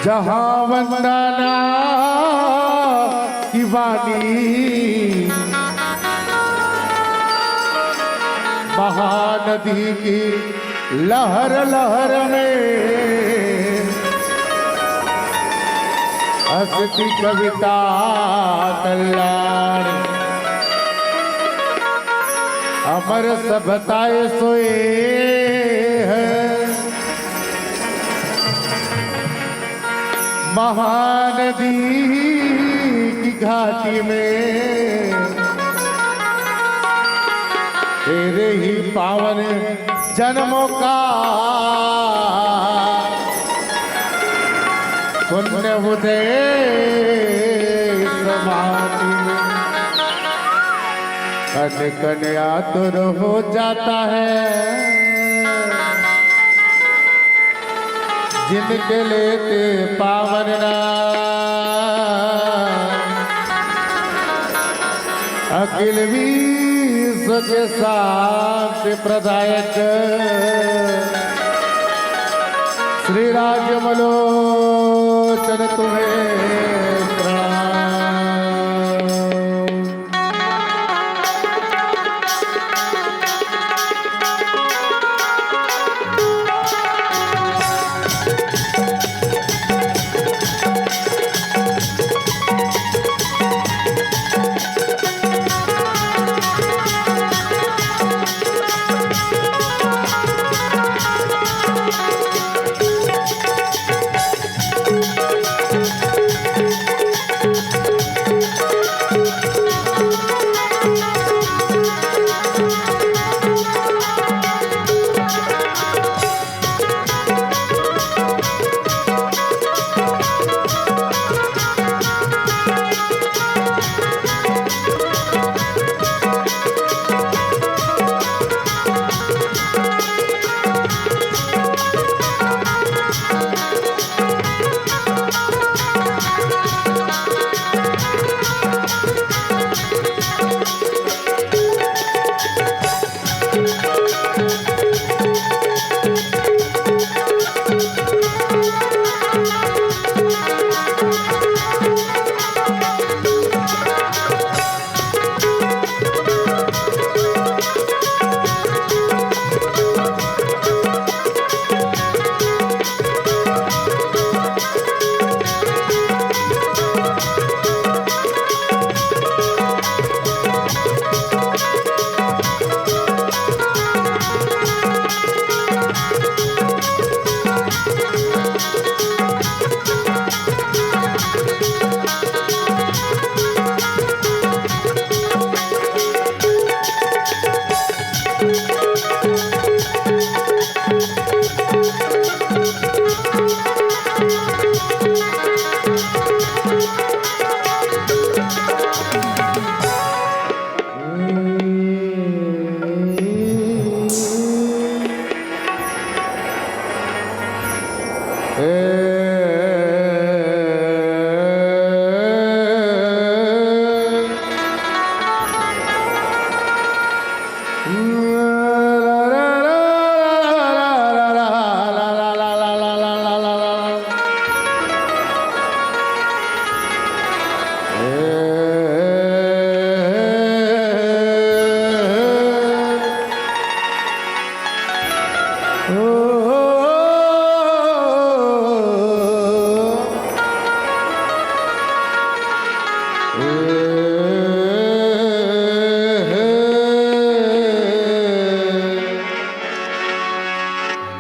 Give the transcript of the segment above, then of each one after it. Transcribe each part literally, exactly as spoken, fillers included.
जहाँ वंदना की वाणी महानदी की लहर लहर में हंसती कविता कल्याण अमर सभताए सोए हैं। महानदी की घाटी में तेरे ही पावन जन्मों का पुण्य उदय इस माटी में कण कण आतुर हो जाता है। जिनके लेते पावन नाम अखिल विश्व के शांति प्रदायक श्री राजमलोचन तुम्हें प्रणाम।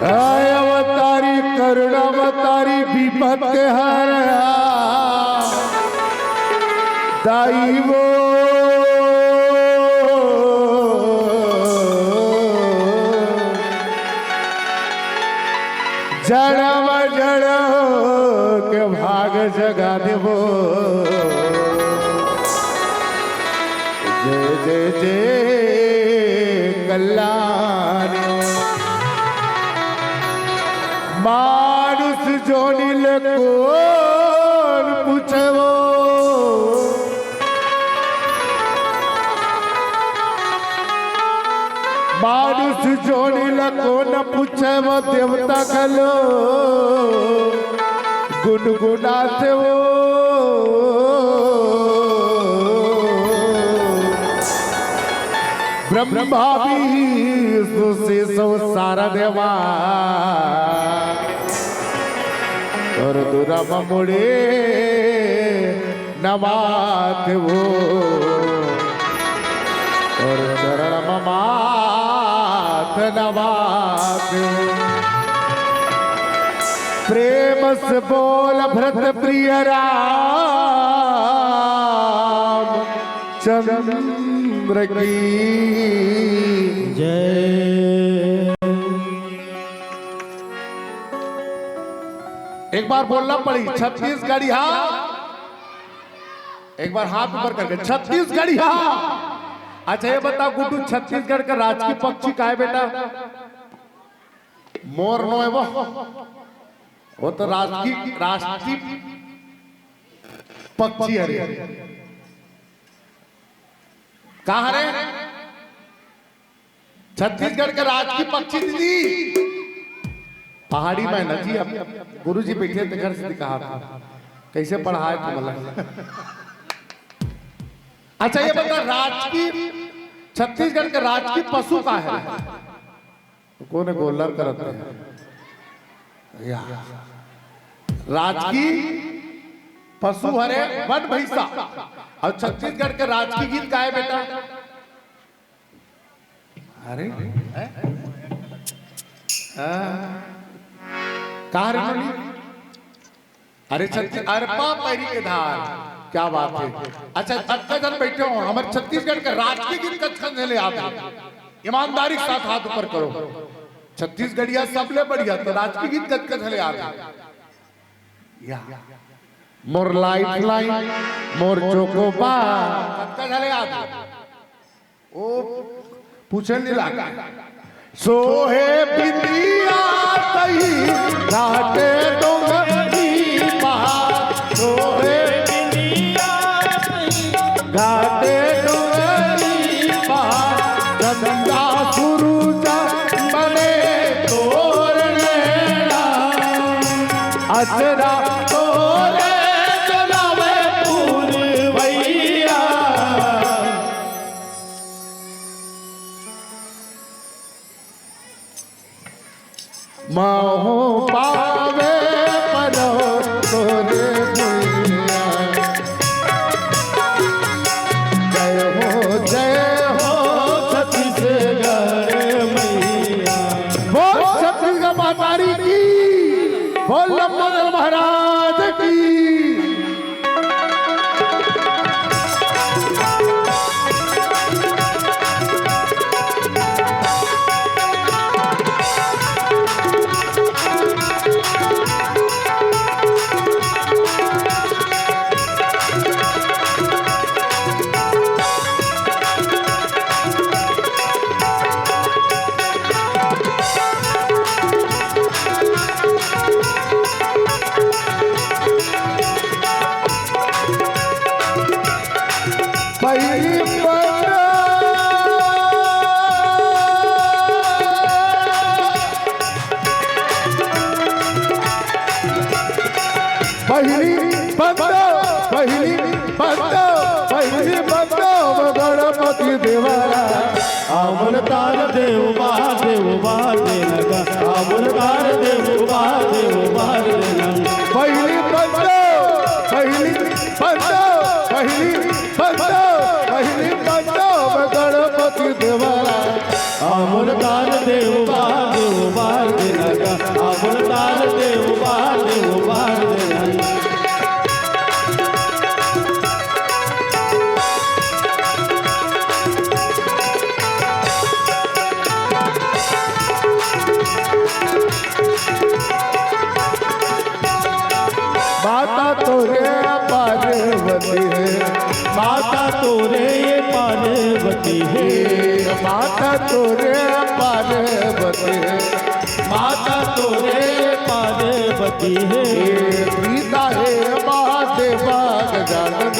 आय अवतारी करुणावतारी विपत के हरया दाई वो। जड़म जड़ के भाग जगा देबो। जय जय जय कल्याण। मानुष जोनी ले कोन पूछे वो। मानुष जोनी ला कोन पूछे वो देवता घलो। गुनगुनाथे वो ब्रह्मा विष्णु शिव सारा देवा। अउ दुरम मुड़े नवाथे वो, अउ चरण म माथ नवाथे वो। प्रेम से बोल भरत प्रिय राम चंद्र की जय। एक बार बोलना पड़ी, छत्तीसगढ़िया। एक बार हाथ ऊपर करके, छत्तीसगढ़िया। अच्छा, ये बता गुड्डू, छत्तीसगढ़ का राजकीय पक्षी का है बेटा? मोर नो है वो, वो तो राजकीय, राष्ट्रीय पक्षी है रे। कहाँ रे? छत्तीसगढ़ के राजकीय पक्षी दीदी, पहाड़ी मैना जी। अब गुरु जी बैठे थे, घर से कहा था, कैसे पढ़ाए तुमला? अच्छा, ये बता, राजकीय, छत्तीसगढ़ के राजकीय पशु का है? कोन गोल्लर करत हे? या। राजकीय पशु हरे वन भैंसा। अउ छत्तीसगढ़ के राजकीय गीत का हे बेटा? अरे, हैं? हाँ। का हरे बोली? अरे छत्तीस, अरपा पैरी के धार। क्या बात है। अच्छा, अतका झन बैठे हो, हमर छत्तीसगढ़ के राजकीय गीत कतका झन ल याद हे? ईमानदारी के साथ हाथ ऊपर करो। छत्तीसगढ़िया सबले बढ़िया, त राजकीय गीत कतका झन ल याद हे? या। मोर लाइफ लाइन, मोर चोकोबा। कतका झन ल याद हे? ओ, पूछे नहीं लागे। सोहे बिंदिया तई घाटे डोंगरी पहाड़। सोहे बिंदिया तई घाटे डोंगरी पहाड़। चंदा सुरुज बने तोर नैना। अचरा तोरे चलावे पूरवैया। महूँ पावे परो तोरे भुइयाँ। जय हो, जय हो छत्तीसगढ़ मैया। बोल छत्तीसगढ़ महतारी की, बोल लंबोदर महाराज की। पहिली पन्ना, पहिली पन्ना, पहिली पन्ना, पहिली पन्ना, गणपति देवरा। अमर तार देव महादेव बाजे लगा, अमर तार देव महादेव बाजे लगा। पहिली पन्ना, पहिली पन्ना, पहिली पन्ना, पहिली पन्ना, गणपति देवरा। अमर तार देव महादेव बाजे लगा, अमर तार देव महादेव बाजे लगा। माता तोरे पार्वती हे। माता तोरे पार्वती हे। माता तोरे पार्वती हे। माता तोरे पार्वती हे। पिता हे महादेव गजानन।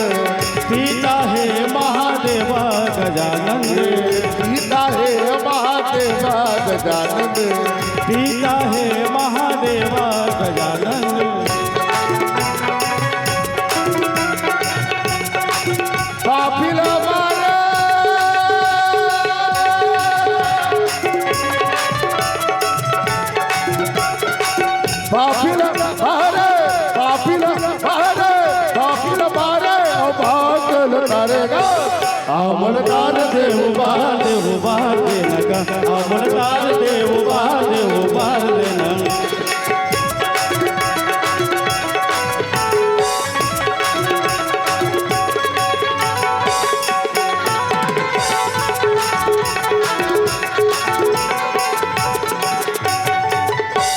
पिता हे महादेव गजानन। पिता हे महादेव गजानन। पिता हे महादेव गजानन। पापी ल मारे, पापी ल मारे, पापी ल मारे, अउ भाग ल तारे गा। अमल तार दे उबार दे, उबार दे न गा। अमल तार दे उबार दे, उबार दे न।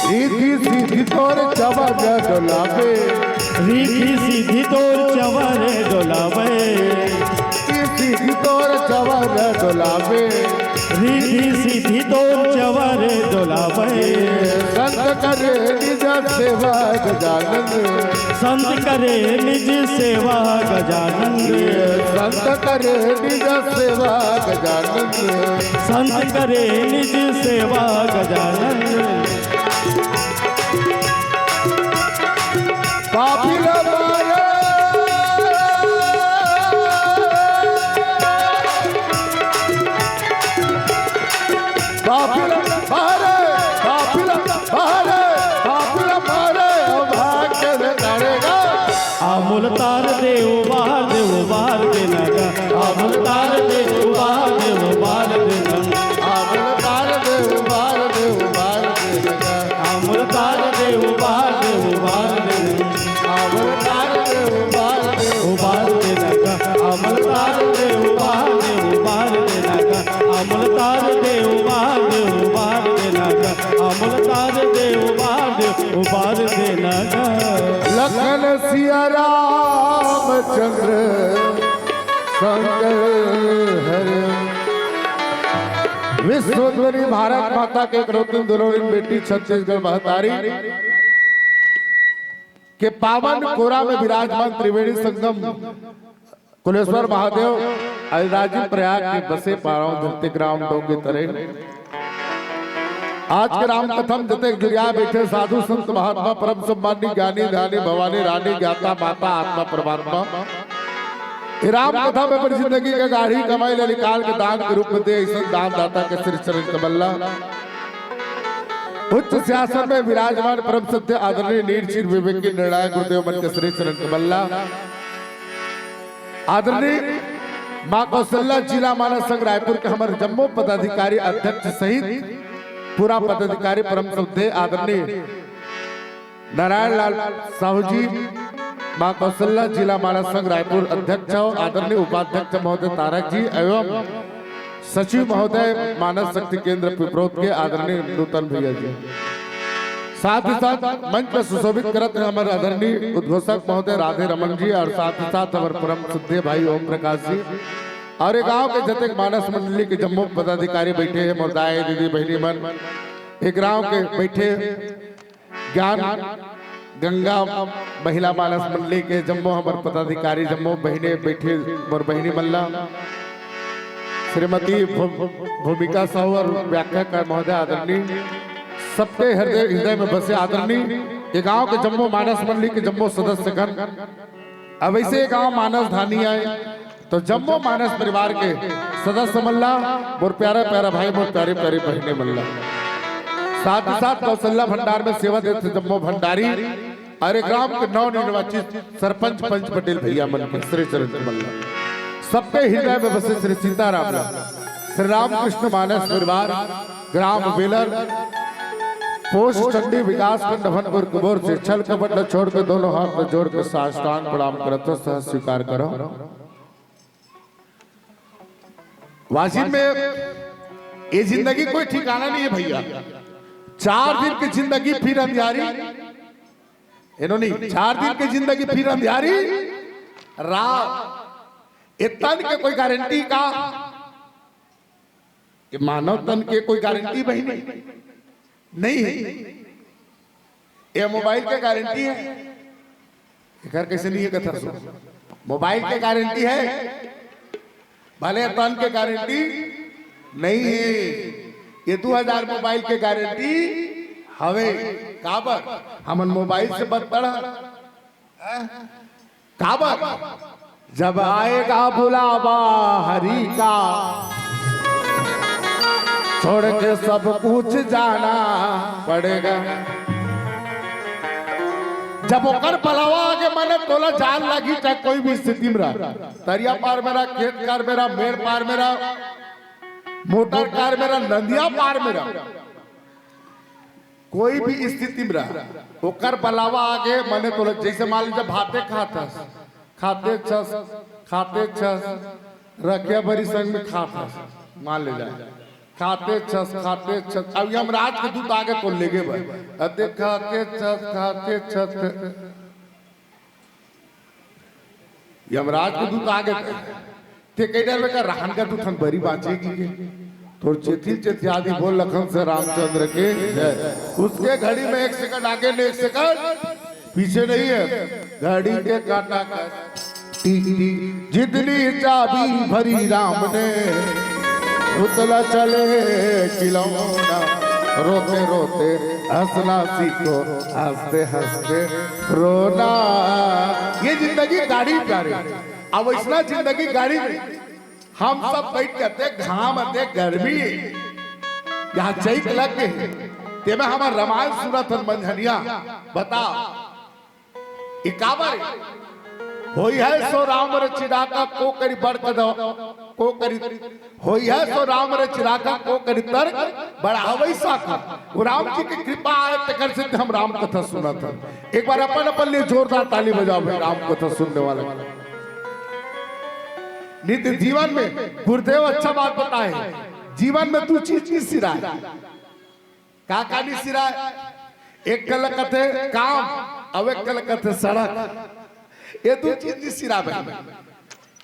रिद्धि सिद्धि तोर चवर डोलावे। रिद्धि सिद्धि तोर चवर डोलावे। रिद्धि सिद्धि तोर चवर डोलावे। रिद्धि सिद्धि तोर चवर डोलावे। संत करे निज सेवा गजानन। संत करे निज सेवा गजानन। संत करे निज सेवा गजानन। संत करे निज सेवा गजानन। पापी ल मारे। पापी ल मारे, पापी ल मारे, पापी ल मारे, अमल तार दे उबार दे, उबार दे न गा। अमल तार दे उबार दे, उबार दे न। अमल तार दे उबार दे, उबार दे न गा। अमल तार दे उबार दे, उबार दे न। अमल तार दे उबार दे, उबार दे न गा। अमल तार दे उबार दे, उबार दे न गा। अमल तार दे उबार दे, उबार दे न गा। अमल तार दे उबार दे, उबार दे न गा। लखन सिया रामचंद्र संग हरि। विश्व सुंदरी भारत माता के एकलौती दुलारी बेटी छत्तीसगढ़ महतारी के पावन कोरा में विराजमान त्रिवेणी संगम कुलेश्वर महादेव अउ राजिम प्रयाग के बसे पावन धरती ग्राम डोंगे तरे। आज के राम कथा म जतेक जुरिया बइठे साधु संत महात्मा, परम सम्मानी ज्ञानी ध्यानी भवानी रानी ज्ञाता माता आत्मा परमात्मा, ए राम कथा में अपन जिंदगी के गाड़ी कमाई ल निकाल के दान के रूप में दे, अइसन दान दाता के श्री चरण कमल ल। उच्च सिंहासन में विराजमान परम सत्य आदरणीय नीर चीर विवेकी निर्णायक गुरुदेव मन के श्री चरण कमल ल। आदरणीय माँ कौशल्या जिला मानस संघ रायपुर के हमर जम्मो पदाधिकारी अध्यक्ष सहित पूरा पदाधिकारी परम श्रद्धेय आदरणीय नारायण लाल साहू जी, माँ कौशल्या जिला मानस संघ रायपुर अध्यक्ष अउ आदरणीय उपाध्यक्ष महोदय तारक जी एवं सचिव महोदय मानस शक्ति केंद्र पिपरोत के आदरणीय नूतन भैया जी, साथ ही साथ मंच में सुशोभित करत हे हमर आदरणीय उद्घोषक महोदय राधे रमन जी अउ साथ ही साथ हमर परम श्रद्धेय भाई ओम प्रकाश जी अउ ए गांव के जतेक मानस मंडली के जम्मो पदाधिकारी बइठे हे, मोर दाई दीदी बहिनी मन, ए गांव के बइठे ज्ञान गंगा महिला मानस मंडली के जम्मो हमर पदाधिकारी, जम्मो बहिने बइठे मोर बहिनी मन ल, श्रीमती भू-, भूमिका साहू अउ व्याख्याकार महोदय आदरणीय, सबके हृदय, हृदय में बसे आदरणीय, ए गांव के जम्मो मानस मंडली के जम्मो सदस्य गण, अब अइसे ए गांव मानस धानी आय, तो जम्मो मानस परिवार के सदस्य मन ला, मोर प्यारा प्यारा भाई, मोर प्यारी प्यारी बहिनी मन ला, साथ ही साथ कौशल्या भंडार में सेवा देत जम्मो भंडारी अउ ए ग्राम के नवनिर्वाचित सरपंच पंच पटेल भैया मन के श्री चरण कमल ला, सबके हृदय में बसे श्री सीताराम ला, श्री रामकृष्ण मानस परिवार, ग्राम बेलर, पोस्ट चंडी, विकास खंड भनपुर की ओर से छल कपट ला छोड़ के दोनों हाथ में जोड़ के साष्टांग प्रणाम करत हो, सह स्वीकार करो। वाजिब में ये जिंदगी कोई ठिकाना नहीं है भैया। चार दिन की जिंदगी फिर अंधियारी, इन्होंने चार दिन की जिंदगी फिर अंधियारी रात। ये तन के कोई गारंटी का? ये मानव तन के कोई गारंटी बहिनी नहीं है। ये मोबाइल के गारंटी है, एकर कैसे नहीं है कथा सो? मोबाइल के गारंटी है, भले तन के गारंटी नहीं है। ये दो हजार मोबाइल के गारंटी हवे। काबर? हमन मोबाइल से बदतर हन। काबर? जब आएगा बुलावा हरि का, छोड़ के सब कुछ जाना पड़ेगा। जब ओकर बलावा आगे माने तोला जान लागी, चाहे कोई भी स्थिति में रह, तरिया पार में रह, खेत कार में रह, मेड़ पार में रह, मोटर कार में रह, नदिया पार में रह, कोई भी स्थिति में रह, ओकर बलावा आगे माने तोला, जैसे मान लीजिए भाते खात हस, खाते छस, खाते छस, रखिया भरी संग में खात हस, मान ले जाए, खाते छस, खाते छस, अब यमराज के दूत आगे तो लेगे भाई, अते खाते छस, खाते छस, यमराज के दूत आगे थे, ते कई डर में का रहन का तू थन बरी बांचे की के, तोर चेथिल चेथियादी बोल लखन से रामचंद्र के जय। उसके घड़ी में एक सेकंड आगे ने एक सेकंड पीछे नहीं है, घड़ी के काटा का टिक टिक, जितनी चाबी भरी राम ने, उतला चले खिलौना, रोते रोते हंसना सीखो, हंसते हंसते रोना। ये जिंदगी गाड़ी प्यारे, अब ऐसा जिंदगी गाड़ी में हम सब बैठ के ते घाम ते गर्मी, यहाँ चैत लग गए, तेमे हमार रामायण सुनत हन मंझनिया, बता, ई काबर? होई है सो राम रे चिराका, को करी बड़ कदम, को करी, होई है सो राम रे चिराका, को करी तर्क बढ़ावई साका। वो राम जी की कृपा आए, तेकर से हम राम कथा सुनत हन। एक बार अपन अपन लिए जोरदार ताली बजाओ भाई, राम कथा सुनने वाला। नित्य जीवन में गुरुदेव अच्छा बात बताए, जीवन में तू चीज नहीं सिराए। का का नहीं सिराए? एक कल कथे काम, अब एक कल कथे सड़क। ये दो चीज नहीं सिरावे।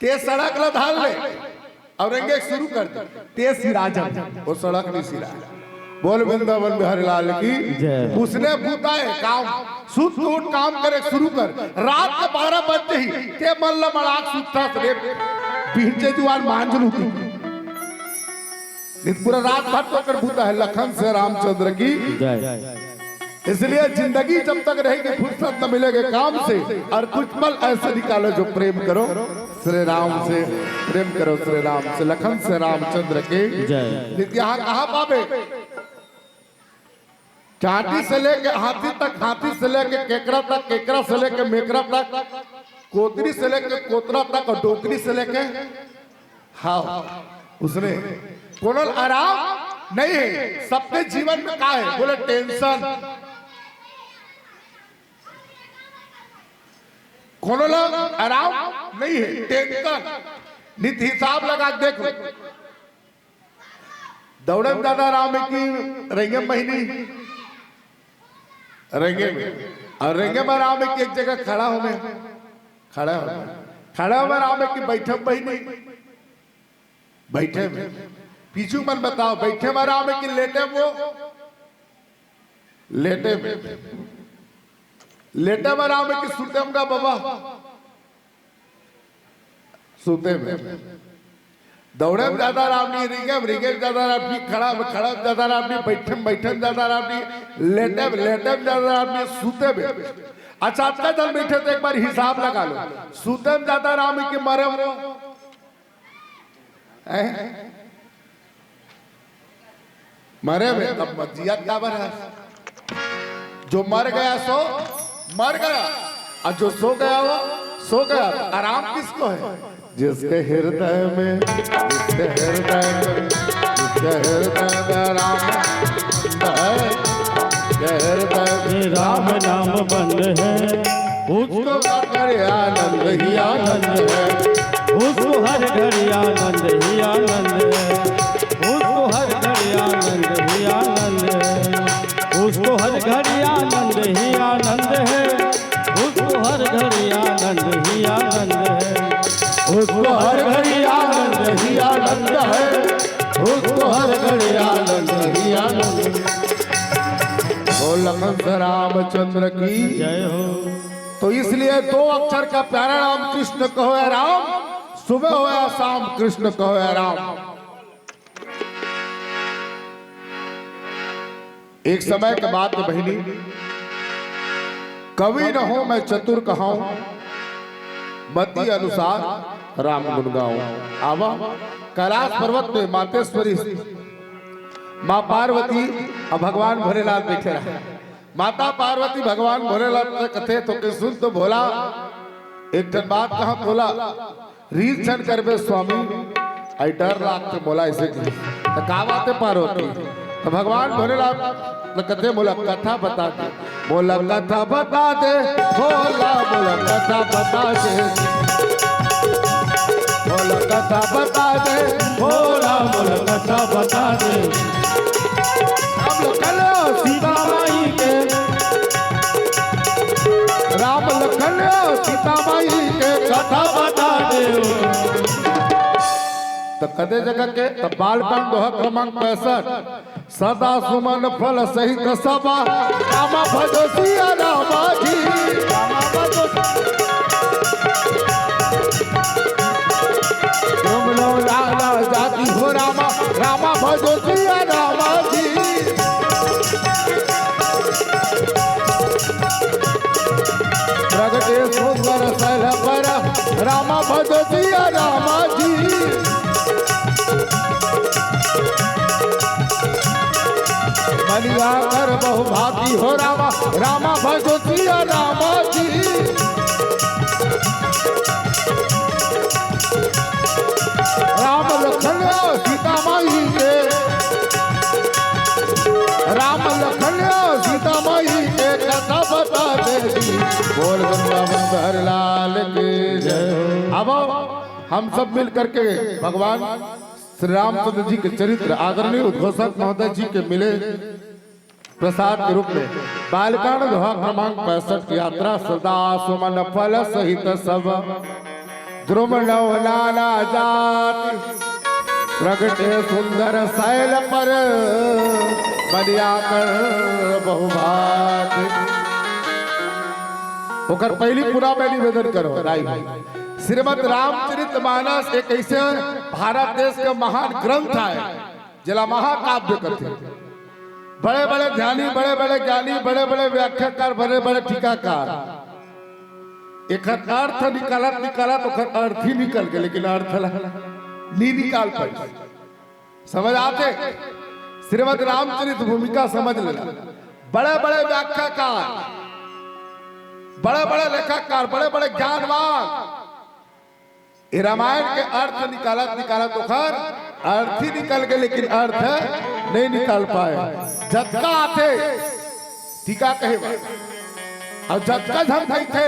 ते सड़क ला धार ले और एंगे शुरू कर दे। ते सिरा जब वो सड़क नहीं सिरा। बोल वृंदावन बिहारी लाल की। जय। उसने बूता है काम, सुत उठ काम करे शुरू कर। रात के बारह बजते ही ते मन ला मड़ाक सुतता रे। बीचे जुआर मांझ लूटी। नित पूरा रात भर तो कर बूता है लखन से रामचंद्र की। जय। इसलिए जिंदगी जब तक रहेगी, फुर्सत न मिलेगी काम से, और कुछ पल ऐसे निकालो जो प्रेम करो श्री राम से, प्रेम करो श्री राम से, लखन से रामचंद्र के। जय। नित यहाँ कहाँ पावे? चांटी से लेके हाथी तक, हाथी से लेके केकरा तक, केकरा से लेके मेकरा तक, कोतरी से लेके कोतरा तक और डोकरी से लेके, हाँ, उसने कोनो ल आराम नहीं है। सबके जीवन में का है? बोले टेंशन। कोनो ल आराम नहीं है, टेंशन। नित हिसाब लगा के देखो, दौड़े में ज्यादा आराम है कि रेंगे में बहिनी? रेंगे में। और रेंगे में आराम है कि एक जगह खड़ा हो में, खड़ा हो में, खड़ा हो में आराम है कि बैठे में बहिनी? बैठे में। पीछू मन बताओ, बैठे में आराम है कि लेटे में? लेटे में। लेटे में आराम है कि सुते में गा बाबा? सुते में। दौड़े में ज्यादा आराम नहीं, रिंगे में, रिंगे में ज्यादा आराम नहीं, खड़ा में, खड़ा में ज्यादा आराम नहीं, बैठे में, बैठे में ज्यादा आराम नहीं, लेटे में, लेटे में ज्यादा आराम नहीं, सुते में। अच्छा, अतना जन बैठे तो एक बार हिसाब लगा लो, सुते में ज्यादा आराम है कि मरे में? हैं? मरे में तब जियत काबर है? जो मर गया सो मर गया, और जो सो गया वो सो गया। तो आराम किसको है? जिसके हृदय में, जिसके हृदय में, जिसके हृदय में राम है, जिसके हृदय में ये राम नाम बंद है, उसको हर घड़ी आनंद ही आनंद है। उसको हर घड़ी आनंद ही आनंद है। उसको हर घड़ी आनंद ही आनंद है। उसको हर घड़ी आनंद ही आनंद है। उसको हर घड़ी आनंद ही आनंद है। उसको हर घड़ी आनंद ही आनंद है। उसको हर घड़ी आनंद ही आनंद। बोल लखन से रामचंद्र की। जय हो। तो इसलिए दो अक्षर का प्यारा नाम कृष्ण कहो या राम, सुबह हो या शाम कृष्ण कहो या राम। एक समय के बात है बहिनी, कवि न हो मैं चतुर कहाऊं, मति अनुसार राम गुण गाऊं। आवा कैलाश पर्वत में मातेश्वरी माँ पार्वती और भगवान भोलेनाथ बैठे रहे। माता पार्वती भगवान भोलेनाथ से कथे तो के सुन तो भोला, एक ठन बात कहा भोला, रीस झन करबे स्वामी, आई डर लागथे मोला ऐसे की। तो का बात है पार्वती? तो भगवान भोलेनाथ न कथे मोला कथा बता दे, मोला कथा बता दे, भोला मोला कथा बता दे, मोला कथा बता दे, भोला मोला कथा बता दे। राम लखन सीता माई के, राम लखन सीता माई के कथा बता दे। तो कदे जगह के, तो बालकांड दोहा क्रमांक पैंसठ, सदा सुमन फल सहित सब, राम भजो सिया राम जी। तुम लो लाला जाति हो रामा, रामा भजो सिया रामा जी। प्रगटे सुंदर सैल पर, रामा भजो सिया रामा जी। मनिया कर बहुभागी हो रामा, रामा भजो सिया रामा जी। राम लखन सीता माई के, राम लखन सीता माई के कथा बता दे जी। बोल वृंदावन बिहारी लाल की जय। अब हम सब मिल करके भगवान श्री रामचंद्र जी के चरित्र आदरणीय उद्घोषक महोदय जी के मिले प्रसाद के रूप में बालकांड दोहा क्रमांक पैंसठ की यात्रा सदा सुमन फल सहित सब, द्रुम नव नाना जाति, प्रगटे सुंदर सैल पर, मनिया कर बहुभाग। ओकर पहली पूरा मैं निवेदन करो राई भाई, श्रीमद रामचरित मानस एक ऐसे भारत देश का महान ग्रंथ है, जेला महाकाव्य कथे। बड़े बड़े ध्यानी, बड़े बड़े ज्ञानी, बड़े बड़े व्याख्याकार, बड़े बड़े टीकाकार एकर अर्थ निकालत निकालत ओकर अर्थ ही निकल गए, लेकिन अर्थ ला नी निकाल पाए। समझ आते? श्रीमद रामचरित भूमिका समझ लेना। बड़े बड़े व्याख्याकार, बड़े बड़े लेखककार, बड़े बड़े ज्ञानवान ये रामायण के अर्थ निकालत निकालत ओखर अर्थ ही निकल गए, लेकिन अर्थ नहीं निकाल पाए। जतका आथे टीका कहे बर, अउ जतका झन कहिथे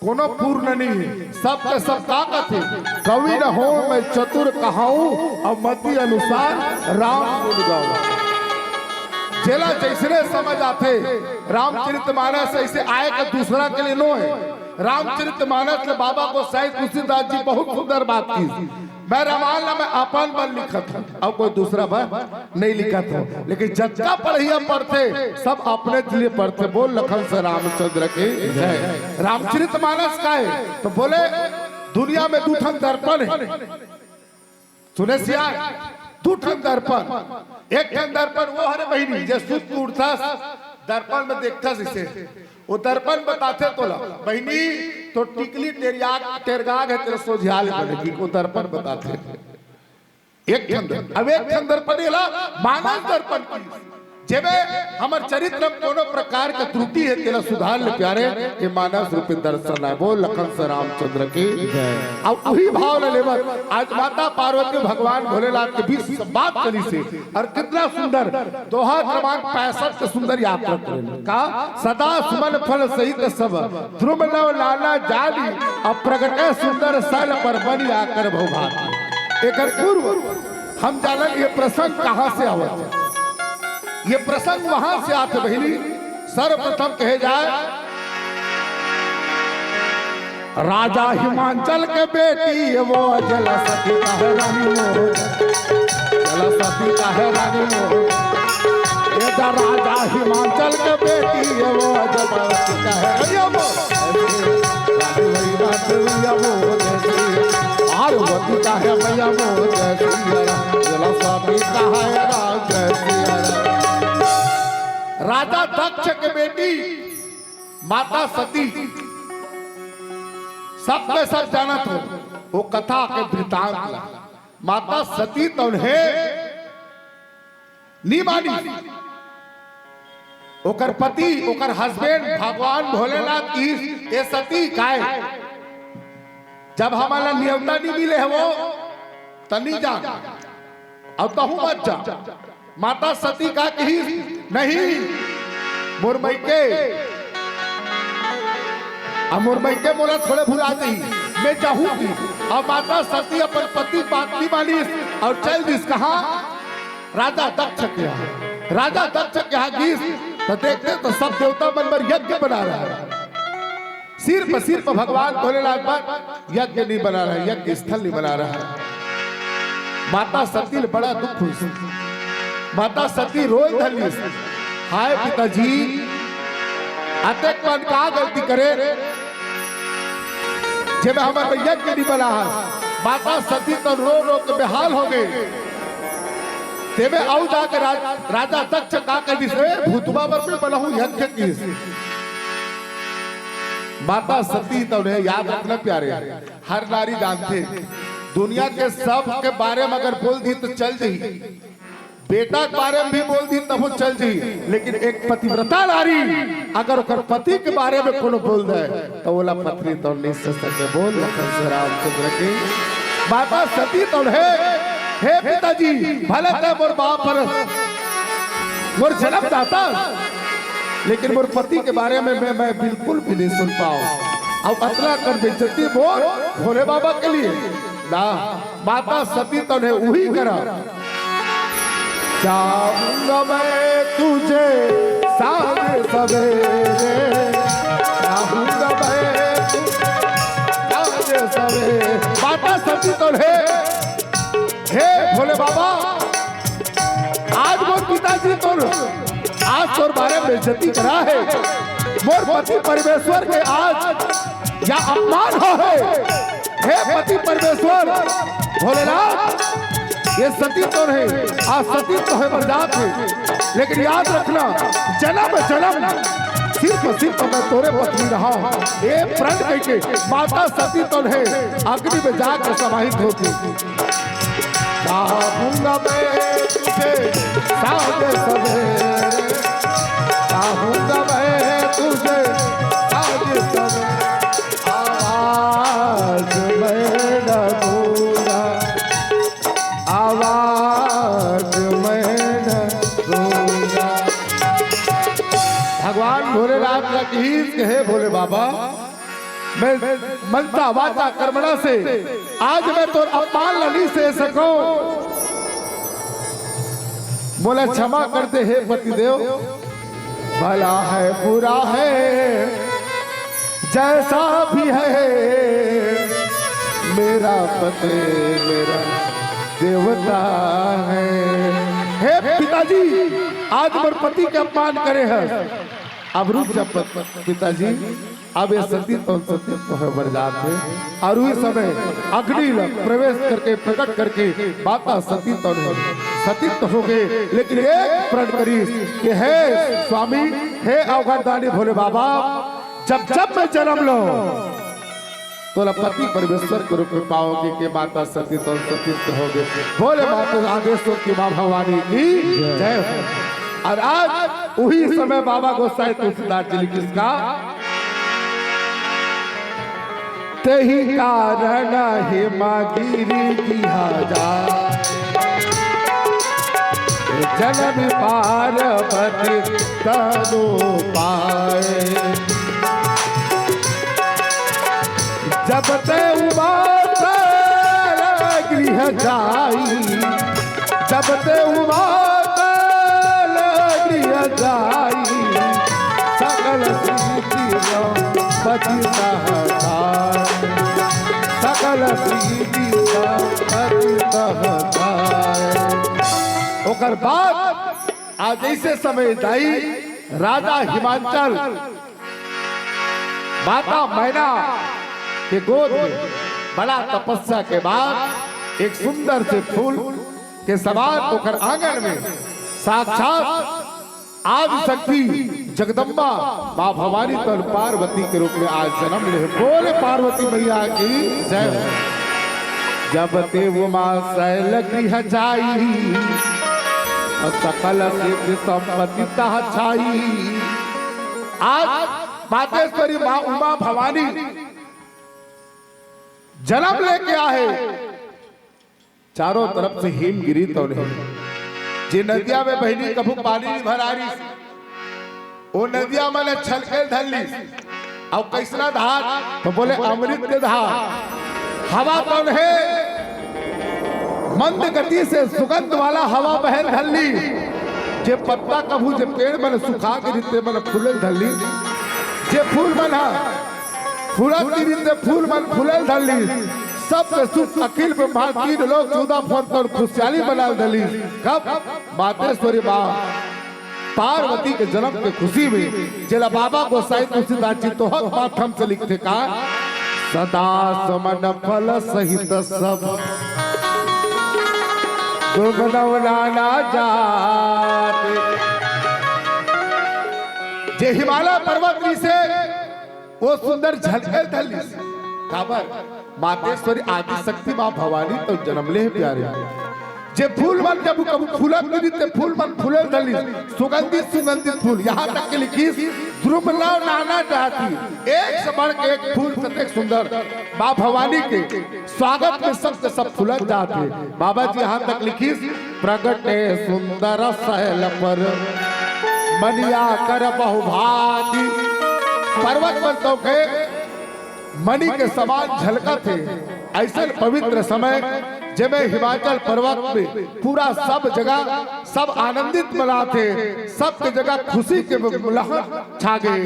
कोनो पूर्ण नहीं है। सब के सब का कथे, कवि न हो मैं चतुर कहाऊं, अउ मति अनुसार राम गुण गाऊं। जेला जैसने समझ आथे, रामचरित मानस ऐसे आए का दूसरा के लिए नो है। रामचरित मानस ले बाबा गोसाई तुलसीदास जी बहुत सुंदर बात की। मैं रामायण ला मैं अपन मन लिखत हूँ, अब कोई दूसरा बर नहीं लिखत हूँ, लेकिन जतका पढ़िया पढ़थे सब अपने लिए पढ़थे। बोल लखन से रामचंद्र की जय। रामचरित मानस का है तो बोले दुनिया में दू ठन दर्पण है। सुने सियान, दू ठन दर्पण, एक ठन दर्पण वो हरे बहिनी जे सुत के उठथस, दर्पण में देखथस इसे, वो दर्पण बताथे तोला बहिनी तो टिकली टेरिया टेरगा गे तेरे सोझियाल बने की वो दर्पण बताथे। एक ठन दर्पण, अब एक ठन दर्पण एला मानस दर्पण की जेमे हमर चरित्र में कोनो प्रकार के त्रुटि हे, तेला सुधार ले प्यारे, ये मानस रूपी दर्शन आय। बोल लखन से रामचंद्र की जय। अब वही भाव ले लेवत आज माता पार्वती भगवान भोलेनाथ के बीच संवाद चलिस हे, और कितना सुंदर दोहा क्रमांक पैंसठ के सुंदर यात्रा करेल। का सदा सुमन फल सहित सब, द्रुम नव नाना जानी, अब प्रगटे सुंदर सैल पर बनिया कर बहुभागी। एकर पूर्व हम जानन ये प्रसंग कहाँ से आवत हे। ये प्रसंग वहां से आथे बहिनी, सर्वप्रथम कहे जाए, राजा हिमांचल के बेटी वो जलसती कहे रानी मोर, जलसती कहे रानी मोर। ये तो राजा हिमांचल के बेटी ये वो जलसती कहे रानी मोर। रानी वही बात हुई अब वो जैसी, पार्वती कहे मैया मोर जैसी, जलसती कहे राम जैसी। राजा दक्ष के बेटी माता सती, सब के सब जानत हो वो कथा के वृतांत ला। माता सती तो उन्हें नी मानी, ओकर पति, ओकर हस्बैंड भगवान भोलेनाथ कहिस, "ए सती, काय जब हमन ला नेवता नी मिले हवो, त नी जा, अउ तहूँ मत जा।" माता सती का कहिस, "नहीं, मोर मइके, अब मोर मइके मोला थोड़े भुला जाही, मैं जाहूँ।" अब माता सती अपन पति के बात नी मानिस अउ चल दिस कहाँ? राजा दक्ष के यहाँ। राजा दक्ष के यहाँ गिस त देखथे त सब देवता मन बर यज्ञ बना रहा है। सिर पर, सिर पर भगवान भोलेनाथ बर यज्ञ नहीं बना रहा है, यज्ञ स्थल नहीं बना रहा है। माता सती ल बड़ा दुख हुई। माता सती रोय धलिस, "हाय पिताजी, अतेक मन का गलती करे, जेमे हमर यज्ञ नहीं बना है।" माता सती तो रो रो के बेहाल हो गई। तेमे अउ जाके राज-, राजा दक्ष का कह दिस, "ए, भूतवा बर मैं बनाहूँ यज्ञ किस।" माता सती तो उन्हें याद रखना प्यारे, हर नारी जानथे, दुनिया के सब के बारे में अगर बोल दी तो चल जाही, बेटा के बारे में भी बोल दी तब चल जाही, लेकिन एक पतिव्रता नारी अगर ओकर पति के बारे में कोनो बोल दे तो ओला पथरी तो नहीं से सके। बोल लखन से रामचंद्र की। माता सती तो हे, "हे पिताजी, भले तैं मोर बाप हरस, मोर जन्मदाता, लेकिन मोर पति के बारे में मैं, मैं बिल्कुल भी नहीं सुन पाऊँ।" अब अतला कर बेइज्जती बोल भोले बाबा के लिए ना, माता सती तो उन्हें उही करा। चाहूंगा मैं तुझे सांझ सवेरे, चाहूंगा मैं तुझे सांझ सवेरे। माता सती तो हे, "हे भोले बाबा, आज मोर पिताजी तो आज तोर बारे में बेइज्जती करा है, मोर पति परमेश्वर के आज या अपमान हो है।" हे पति परमेश्वर भोलेनाथ, ये सती तो नहीं, आज सती तो है बरजात है, लेकिन याद रखना, जन्म जन्म सिर्फ सिर्फ मैं तोरे पत्नी रहा हूँ। ये प्रण कह के माता सती तो नहीं, अग्नि में जाकर समाहित होती। चाहूंगा मैं तुझे सांझ सवेरे, चाहूंगा मैं तुझे सांझ सवेरे। आवाज मैं न दूंगा, आवाज मैं न दूंगा। भगवान भोलेनाथ का कहिस कि हे भोले बाबा, मैं मनसा वाचा कर्मणा से आज मैं तोर अपमान ला नहीं सह सकूं। मोला क्षमा कर दे हे पतिदेव, भला है बुरा है जैसा भी है, मेरा पति मेरा देवता है। हे पिताजी, आज मोर पति के अपमान करे हस, अब रुक जा प-, पिताजी, अब ये सती तो सती तो है बरजात है। और उही समय अग्नि ल प्रवेश करके, प्रकट करके माता सती तो नहीं सती तो हो गए, लेकिन एक प्रण करिस कि हे स्वामी, हे अवघड़दानी भोले बाबा, जब जब मैं जन्म लूं, तोला पति परमेश्वर के रूप में पाओगे के माता सती तो सती तो हो गए। भोले बाबा आदेश की माँ भवानी की जय हो। और आज उही समय बाबा गोसाई तुलसीदास जी लिखिस का, तेहि कारण हिमगिरि गिहा जाय, जनम पार्वती तनु पाए। जब ते उमा तल गृह जाई, जब ते उमा तल गृह जाई, सकल सिद्धि पति सहताय, सकल सिद्धि पति सहताय। ओकर बाद आज ऐसे समय दाई राजा हिमांचल माता मैना के गोद में बड़ा तपस्या के बाद एक सुंदर से फूल के समान ओकर आंगन में साक्षात आदि शक्ति जगदम्बा माँ भवानी तन पार्वती के रूप में आज जन्म ले। बोले पार्वती मैया की जय। जब ते उमा शैल गृह जाई, सकल सिद्ध संपत्ति तह छाई। आज मातेश्वरी माँ उमा भवानी जन्म लेके आहे। चारों तरफ से हिमगिरी तौन हे। जे नदिया में बहिनी कभू पानी नहीं भरारिस, ओ नदिया मन छलके धर लिस। अउ कइसना धार? तो बोले, अमृत के धार। हवा तौन हे, मंद गति से सुगंध वाला हवा बहन धर लिस। जे पत्ता कभू जे पेड़ मन सुखा के रिहिस ते मन फूले धर लिस। जे फूल मन हा फूलत गिरिस ते फूल मन फूले धर लिस। सब के सुख अखिल ब्रह्मांड तीन लोक चौदह भुवन तौन खुशहाली मनाए धर लिस। कब? मातेश्वरी माँ पार्वती के जन्म के खुशी में, जेला बाबा गोसाई तुलसीदास जी तोहक माध्यम से लिखथे का, सदा सुमन फल सहित सब दुर्गुण नाना जात। जे हिमालय पर्वत रिहिसे ओ सुंदर झलके धर लिस। काबर? मातेश्वरी आदिशक्ति माँ भवानी तौन जन्म ले हे प्यारे। जे फूल मन जब कभू फूलत गिरिस ते फूल मन फूले धर लिस, सुगंधित सुगंधित फूल, यहाँ तक के लिखिस द्रुमना नाना जाति, एक से बढ़ के एक फूल कतेक सुंदर। माँ भवानी के स्वागत में सब के सब फूलत जात हे। बाबा जी यहाँ तक लिखिस, प्रगटे सुंदर सैल पर मनिया कर बहुभाति। पर्वत मन तौन के मणि के समान झलकत हे। अइसन पवित्र समय, जेमे हिमाचल पर्वत में पूरा सब जगह सब आनंदित मनात हे, सबके जगह खुशी के लहर छा गे।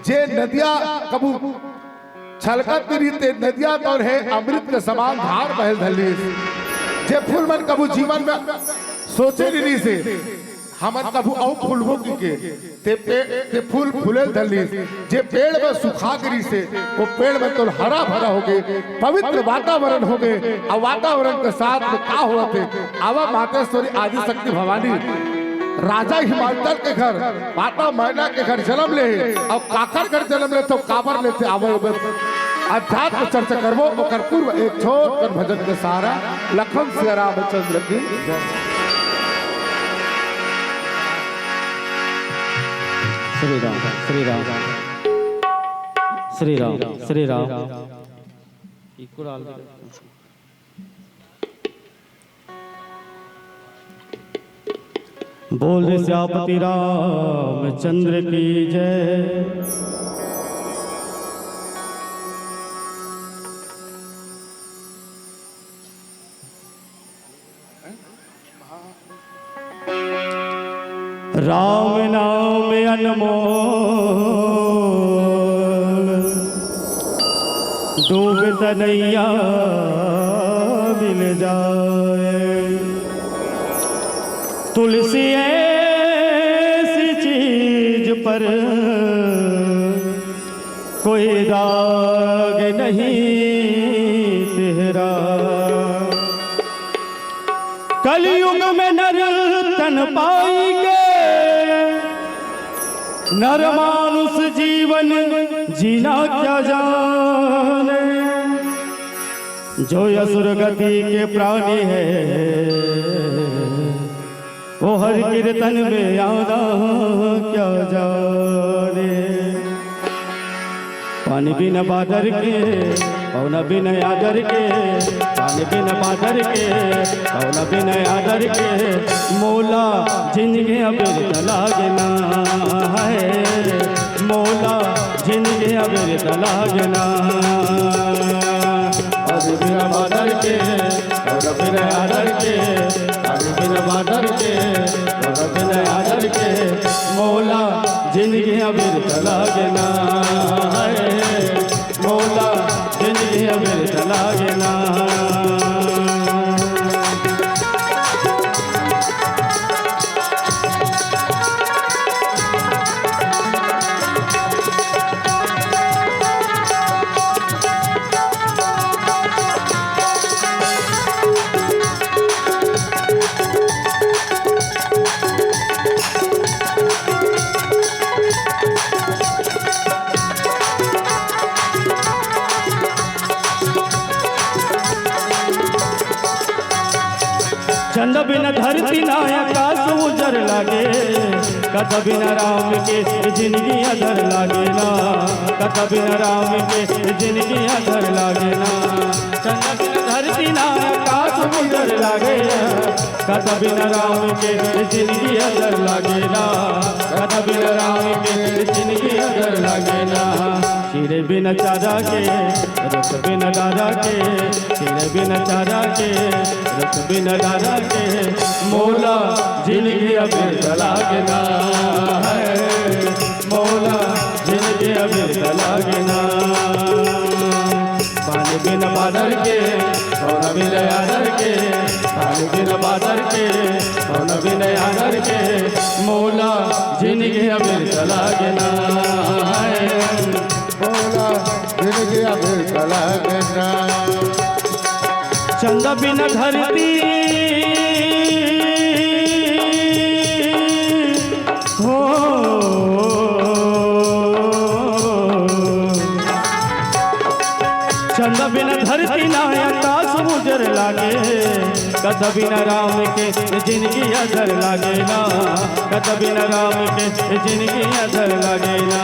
जे नदिया कभू छलकत गिरिस ते नदिया तौन हे अमृत के समान धार बहे धर लिस। जे फूल मन कभू जीवन में सोचे नइ रिहिसे, हमन कभू अउ फूलबो कहिके, ते पे-, ते फूल फूले धर लिस। जे पेड़ में सुखा गिरिसे, ओ पेड़ में तौन हरा भरा होगे, पवित्र वातावरण होगे। अउ वातावरण के साथ में का होवत हे? आवा मातेश्वरी आदिशक्ति भवानी, राजा हिमाचल के घर, माता मैना के घर जन्म ले हे, अउ काकर घर जन्म लेथे, काबर लेथे, आवा अध्यात्म चर्चा करबो। ओकर पूर्व एक छोट कन भजन के सहारा। लखन सिया रामचंद्र की जय। श्री राम, श्री राम, श्री राम, श्री राम। बोल सियापति रामचंद्र की जय। राम नाम अनमोल, डूबत नैया मिल जाए। तुलसी ऐसी चीज पर कोई दाग नहीं तेरा। कलयुग में नर तन पाई के, नर मानुष जीवन जीना क्या जाने। जो असुर गति के प्राणी है, वो हर कीर्तन में आना क्या जाने। पानी बिन बादर के, पौना बिन आदर के, पानी बिन बादर के, पौना बिन आदर के, मोला जिंदगी अबिरत लागना है, मोला जिंदगी अबिरत लागना। पानी बिन बादर के, पौना बिन आदर के, पानी बिन बादर के, पौना बिन आदर के, मोला जिंदगी अबिरत लागना है, मोला जिंदगी अबिरत लागना। चंद बिन धरती ना आकाश उजाला। कथा बिना राम के जिनगी अधर लागे ना, कथा बिना राम के जिनगी अधर लागे ना। चंदा बिना धरती ना आकाश उजर लागे ना, कथा बिना राम के जिनगी अधर लागे ना, कथा बिना राम के जिनगी अधर लागे ना। चिरे बिना चारा के, रुख बिना डारा के, चिरे बिना चारा के, रुख बिना डारा के, मोला जिनगी अबेर लागे ना है, मोला जिनगी अबेर लागे ना। पानी बिना बादर के, पौना बिना आदर के, पानी बिना बादर के, पौना बिना आदर के, मोला जिनगी अबेर लागे ना है। मोला जिनगी अबेर लागे ना। चंदा बिना धरती हो, चंदा बिना धरती ना आकाश उजर लागे। कथा बिना राम के जिनगी अधर लागे ना, कथा बिना राम के जिनगी अधर लागे ना।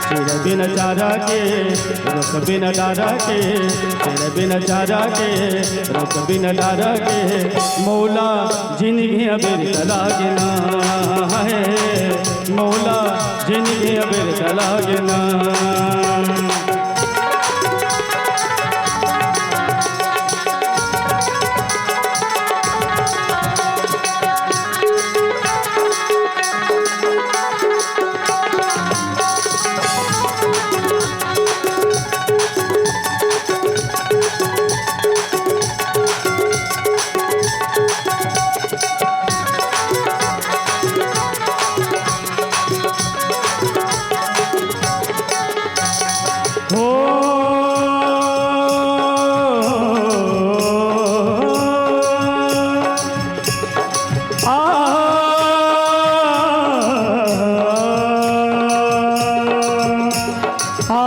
चिरे बिना चारा के, रुख बिना डारा के, चिरे बिना चारा के, रुख बिना डारा के, मोला जिनगी अबेर लागे ना है, मोला जिनगी अबेर लागे ना। हो। आ, आ,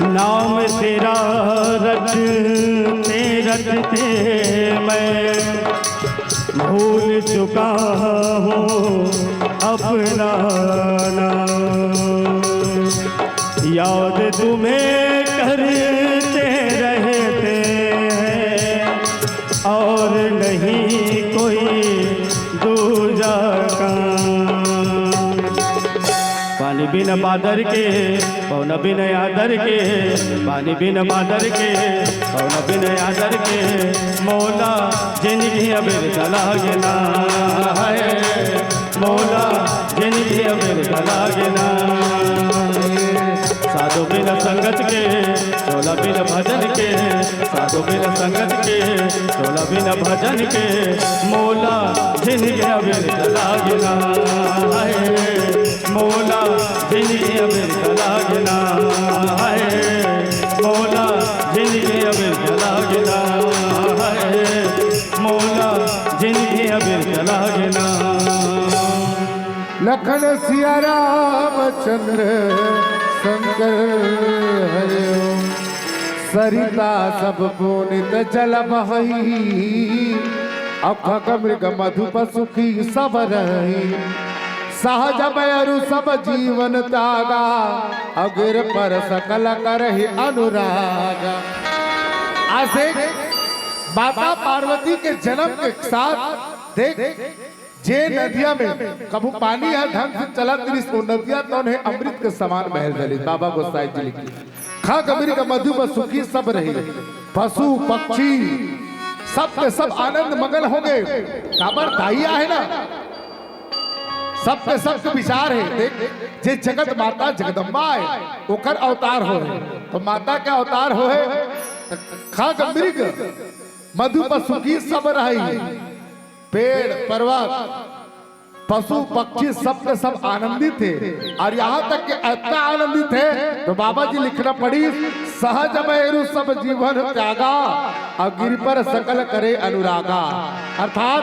नाम तेरा रटते रटते मैं भूल चुका हूँ अपना नाम। याद तुम्हें करते रहते हैं और नहीं कोई दूजा काम। पानी बिन बादर के, पौना बिन आदर के, पानी बिन बादर के, पौना बिन आदर के, मोला जिनगी अबेर लागे ना है, मोला जिनगी अबेर लागे ना। साधु बिन संगत के, चोला बिन भजन के, साधु बिन संगत के, चोला बिन भजन के, मोला जिनगी अबेर लागे ना है, मोला जिनगी अबेर लागे ना है, मोला जिनगी अबेर लागे ना है, मोला जिनगी अबेर लागे ना। लखन सिया रामचंद्र शंकर हरिओम। सरिता सब पुनीत जल बहई, अखग मृग मधु पशु की सब रही। सहज बयरु सब जीवन त्यागा, अगिर पर सकल करहि अनुरागा। आज देख, माता पार्वती के जन्म के साथ देख, जे नदिया में कभू पानी ह ढंग से चलत रिहिस, वो नदिया तौन हे अमृत के समान बहल चलिस। बाबा गोसाई जी लिखे, खग मृग मधु प सुखी सब रहे, पशु पक्षी सब के सब आनंद मगन हो गए। काबर दाई आहे ना, सब के सब के विचार हे। देख, जे जगत माता जगदम्बा हे, ओकर अवतार हो हे, तो माता के अवतार हो हे, खग मृग मधु प सुखी सब रही। पेड़ पर्वत पशु पक्षी सब के सब आनंदित हे, और यहाँ तक के इतना आनंदित हे तो बाबा जी लिखना पड़ी, सहज भैरु सब जीवन त्यागा, और गिर पर सकल करे अनुरागा। अर्थात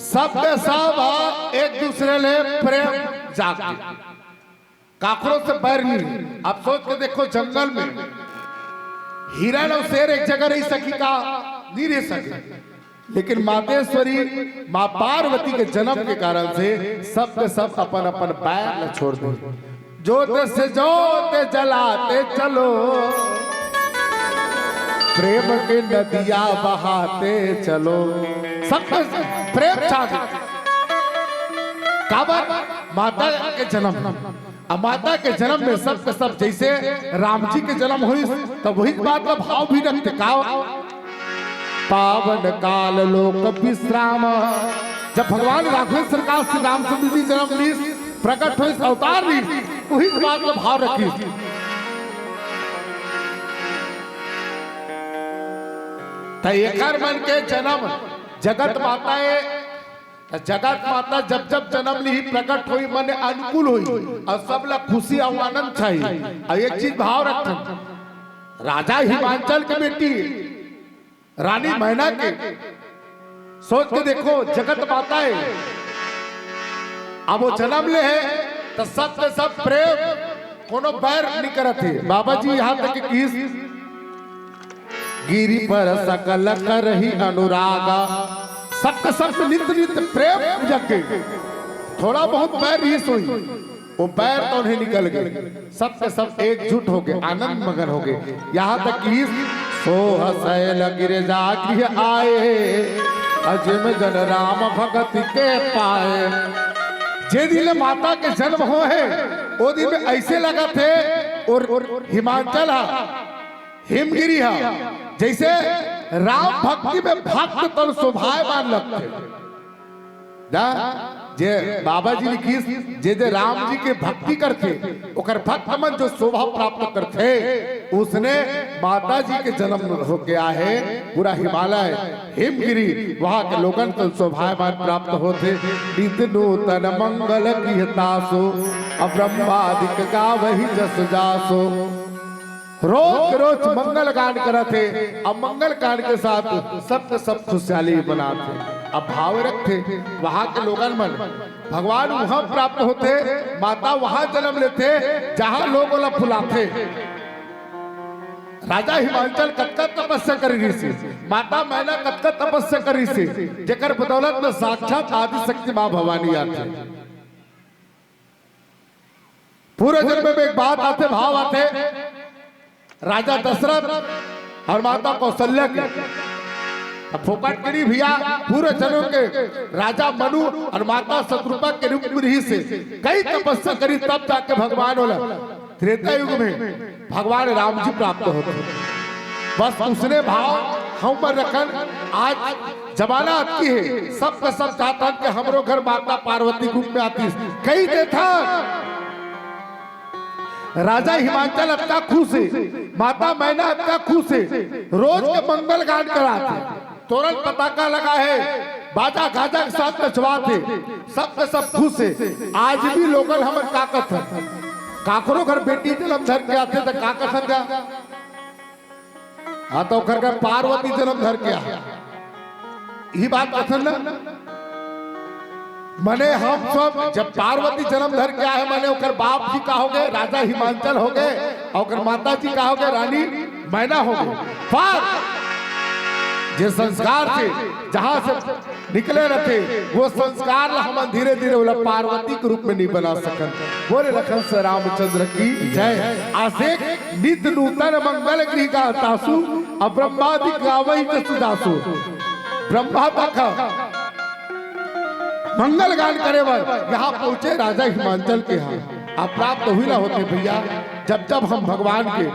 सब के सब एक दूसरे ले प्रेम जाग, काकरो से बैर नहीं। आप सोच के देखो, जंगल में हिरण अउ शेर एक जगह रह सकी का? नहीं रह सके। लेकिन मातेश्वरी माँ पार्वती के जन्म के कारण से सब के सब अपन अपन बैर ला छोड़ दे। जोत से जोत जलाते चलो, प्रेम के नदिया बहाते चलो। सबके प्रेम छा गए। काबर? माता के जन्म। अब माता के जन्म में सब के सब, जैसे राम जी के जन्म होइस, तब वही बात का भाव भी रखते का? पावन काल लोक विश्राम। जब भगवान राघवेंद्र सरकार श्री रामचंद्र जी जन्म लीस, प्रकट होइस, अवतार लीस, वही बात का भाव रखिस। त एकर मन के जन्म जगत माता ए, त जगत माता जब जब जन्म लीही, प्रकट होई, मन अनुकूल होई, अउ सब ला खुशी अउ आनंद छाई। अउ एक चीज भाव रखथन, राजा हिमांचल के बेटी रानी मैना के सोच के देखो, जगत माता ए, अब वो जन्म ले हे, त सब के सब प्रेम, कोनो बैर नहीं करत हे। बाबा जी यहाँ तक किस गिरि पर सकल करही अनुरागा। सबके सब नित नित प्रेम पूजा के। थोड़ा बहुत बैर ही सोई, वो बैर तो उन्हें निकल गए। सबके सब एकजुट हो गए, आनंद मगन हो गए। यहाँ तक कि सोह शैल गिरजा गृह आए, अजिम जन राम भगति के पाए। जे दिन माता के जन्म हो है, वो दिन में ऐसे लगा थे और हिमांचल हा, हिमगिरी हा, जैसे राम भक्ति में भक्त तन शोभायमान लगते। जा, जे बाबा जी लिखिस, जे जे राम जी के भक्ति करथे, ओकर भक्त मन जो शोभा प्राप्त करथे, उसने माता जी के जन्म होके आहे। पूरा हिमालय, हिमगिरी, वहाँ के लोगन को शोभायमान प्राप्त होथे। नित नूतन मंगल गृहतासु, अब ब्रह्मादिक गावही जस जासु। रोज के रोज मंगल गान करत हे। अब मंगल गान के साथ सबके सब खुशहाली मनात हे। अब भाव रखथे, वहां के लोगन मन, भगवान वहां प्राप्त होथे, माता वहां जन्म लेथे, जहां लोग ओला फुलाथे। राजा हिमांचल कतका तपस्या करिस हे, माता मैना कतका तपस्या करिस हे, जेकर बदौलत में साक्षात आदिशक्ति माँ भवानी आथे। पूरे जन्म में एक बात आथे, भाव आथे, राजा दशरथ और माता कौशल्या के। अब फोकट के नहीं भैया, पूरे जन्म के राजा मनु और माता शतरूपा के रूप में रहिस हे, कई तपस्या करिस, तब जाके भगवान ओला त्रेता युग में भगवान राम जी प्राप्त होथे। बस उसने भाव हम पर रखन। आज जमाना अतकी हे, सब के सब चाहथन कि हमरो घर माता पार्वती के रूप में आतिस। कई देथन, राजा हिमांचल अतका खुश हे, माता मैना अतका खुश हे, रोज के मंगल गान करात हे, तोरन पताका लगा हे, बाजा गाजा के साथ नचवात हे, सब के सब खुश हे। आज भी लोगन हमन का कथन, काकरो घर बेटी जन्म धर के आथे त का कथन गा? हाँ, तो ओकर घर पार्वती जन्म धर के आ, यही बात कथन ना। मने हम सब जब पार्वती जन्म धर के आहे, मने ओकर बाप जी का हो गए, राजा हिमांचल हो गए, और ओकर माता जी का हो गए, रानी मैना हो गए। पर जे संस्कार से, जहाँ से निकले रहते, वो संस्कार ला हमन धीरे धीरे ओला पार्वती के रूप में नहीं बना सकन। बोले लखन से रामचंद्र की जय। आसे नित नूतन मंगल गृह गातासु, अब ब्रह्मादि गावही जस जासु। ब्रह्मा तक मंगल गान करे बर यहाँ पहुंचे राजा हिमांचल के यहाँ। अब प्राप्त हुई ना होते भैया, जब जब हम भगवान के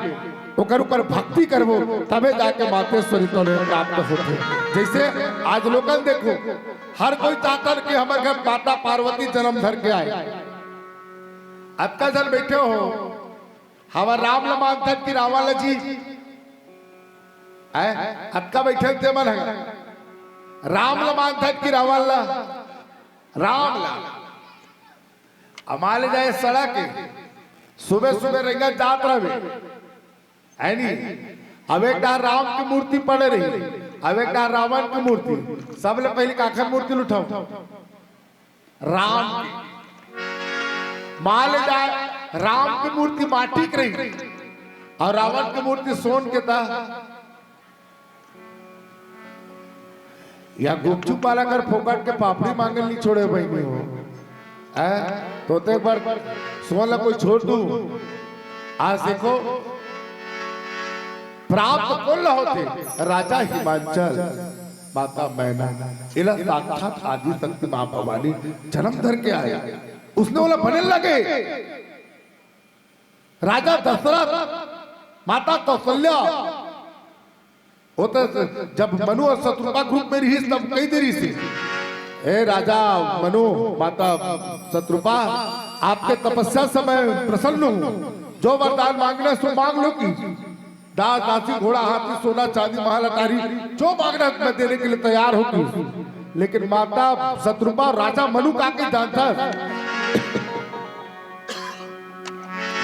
ओकर ऊपर भक्ति करबो, तबे जाके मातेश्वरी तोले प्राप्त होथे। जैसे आज लोगन देखो, हर कोई चाहता कि हमर घर माता पार्वती जन्म धर के आए। अतका जन बैठे हो, हमर राम ल मानथन कि रावण ल जी? हैं? अतका बैठे ते मन है। राम ल मानथन कि रावण ल? राम ल। अमाले जाए सड़क के, सुबह सुबह रेंगत जात रहबे, है नी? अब एक डार राम की मूर्ति पड़े रही, अब एक डार रावण की मूर्ति। सबले पहले काखर मूर्ति ल उठाओ? राम की। माले जाए, राम की मूर्ति माटी के रही, अउ रावण के मूर्ति सोन के ता। या गुपचुप वाला कर फोकट के पापड़ी मांगल नहीं छोड़े बहिनी हो। हैं? तो ते एक बार सोन ला कोई छोड़ दू। आज देखो, प्राप्त कोन ला होथे? राजा हिमांचल, माता मैना, एला साक्षात आदि शक्ति माँ भवानी जन्म धर के आए। उसने बोला, बने लगे। राजा दशरथ, माता कौशल्या, वो तो जब मनु अउ शत्रुपा के रूप में रहिस, तब कहि दे रहिस, "ए राजा मनु, माता शत्रुपा, आपके तपस्या से मैं प्रसन्न हूँ, जो वरदान मांगना है, सो मांग लो।" कि दास, दासी, घोड़ा, हाथी, सोना, चांदी, महल, अटारी, जो मांगना है, मैं देने के लिए तैयार हूँ। कि लेकिन माता शत्रुपा, राजा मनु का के जानता है।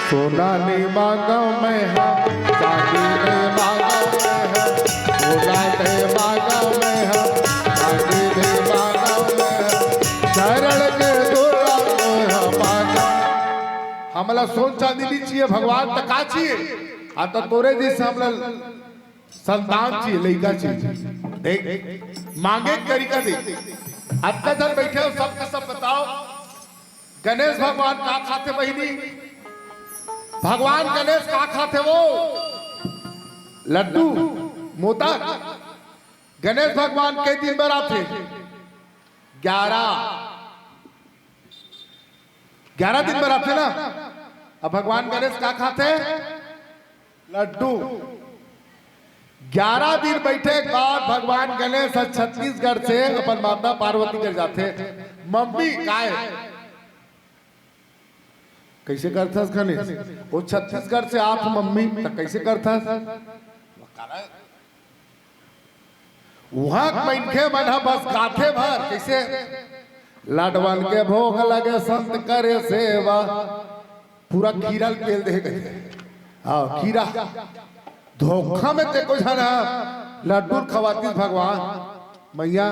सोना नहीं मांगा मैं हा, चांदी नहीं मांगा मैं हा, सोना नहीं मांगा मैं हा, चांदी नहीं मांगा मैं हा, चरण के धूला मैं हा मांगा। हमला सोन चांदी नहीं चाहिए भगवान, त का चाहिए? आ तो तोरे जैसे हमला संतान चाहिए, लइका चाहिए। देख, मांगे के तरीका देख। अतका झन बैठे हो, सबके सब बताओ, गणेश भगवान का खाथे बहिनी? भगवान गणेश का खाथे वो? लड्डू, मोदक। गणेश भगवान के दिन बर आथे? ग्यारह। ग्यारह दिन बर आथे ना। अब भगवान गणेश का खाथे? लड्डू। ग्यारह दिन बैठे के बाद भगवान गणेश ह छत्तीसगढ़ से अपन माता पार्वती कर जाथे, "मम्मी, काय? कैसे करथस गणेश? वो छत्तीसगढ़ से आप मम्मी, त कैसे करथस?" उहाँ के मनखे मन ह बस गाथे भर, कैसे? "लडवन के भोग लगे, संत करे सेवा।" पूरा खीरा ल पेल दे गए। हाँ, खीरा। धोखा में ते को झन ह लड्डू खवातीस भगवान। मैया,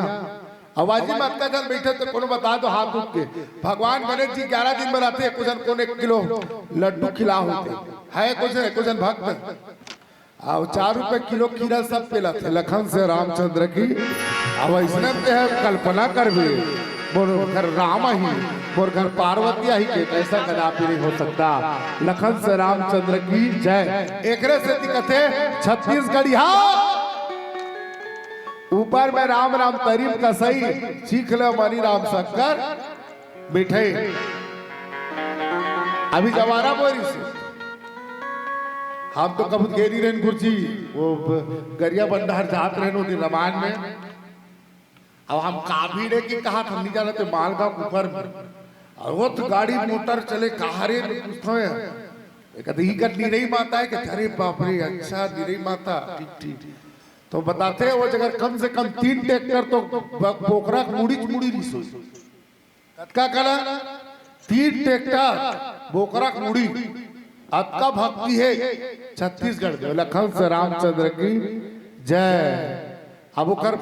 आवाजी में अतका झन बैठे, तो कोनो बता दो हाथ उठ के। भगवान गणेश जी ग्यारह दिन बर आथे, कुछ झन कोन एक किलो लड्डू खिला होते। है कुछ झन, कुछ झन भक्त। अउ चार रुपए किलो खीरा सब पेलथे। लखन से रामचंद्र की। अब ऐसने ते ह कल्पना करबे, मोर घर राम ही, मोर घर पार्वती ही के, ऐसा कदापि नहीं हो सकता। लखन से रामचंद्र की जय। एकरे सेती कथे छत्तीसगढ़िया, ऊपर में राम नाम तरी म कसई, चीख ले मनी राम शंकर मिठाई। अभी जवारा बोरिस, हम तो कभू गेरी रहन गुरुजी, वो ब-, गरिया बंडहर जात रहन वो दिन रामायण में। अब हम का भीड़ है कि कहा हम नहीं जाना, तो मालगांव के ऊपर में, और वो तो गाड़ी मोटर चले कहारे में पूछता है, एक आदमी कर निरई माता है कि, "अरे बाप रे, अच्छा निरई माता, ठीक ठीक।" तो बताते हैं वो जगह कम से कम तीन ट्रैक्टर तो ब-, बोकरा के मुड़ी च मुड़ी रिसोई। कतका कला? तीन ट्रैक्टर बोकरा के मुड़ी। अतका भक्ति है छत्तीसगढ़ में। लखन से रामचंद्र की जय। अब ओकर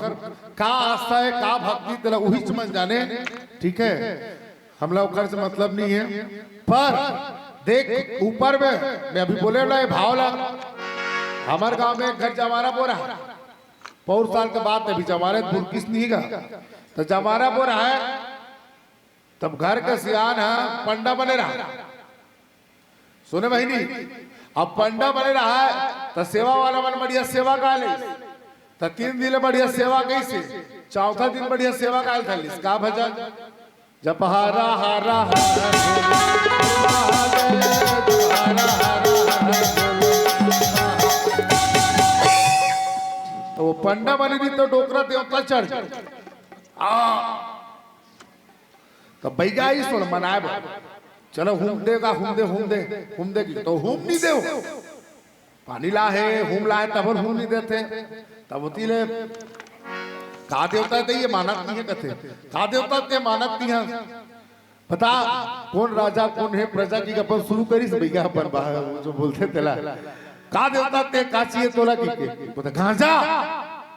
का आस्था है, का भक्ति, तेला उही समझ जाने, ठीक है, हमला ओकर से मतलब नहीं है। पर देख, ऊपर में मैं अभी बोले ना, ये भाव ला, हमारे गांव में एक घर जमारा बोरा है, पौर साल के बाद अभी जमारे बुरकिस नहीं गा, तो जमारा बोरा है, तब घर के सियान ह पंडा बने रहा। सुने बहिनी, अब पंडा बने रहा है, त सेवा वाला मन बढ़िया सेवा गा ले, त तीन दिन ले बढ़िया सेवा कइसे, चौथा दिन बढ़िया सेवा गायल था, इसका भजन, जप हरा हरा हरा हरा हरा हरा। तो वो पंडा बने दिन तो डोकरा देवता चढ़ गया। आ, तो बैगा ही सुन मनाए बा। चलो हुम देगा, हुम दे, हुम दे, हुम दे की, तो हुम नहीं दे हो। पानी ला है, हुम ला है, तब हुम नहीं देते। तब होती ले, का देवता ते ये मानत नहीं है कथे। का देवता ते मानत नहीं है। बता, कौन राजा, कौन है प्रजा की अपन शुरू करिस बैगा अपन बा-, वो जो बोलते तेला। का देवता ते का चाहिए तोला की के? बता, गांजा।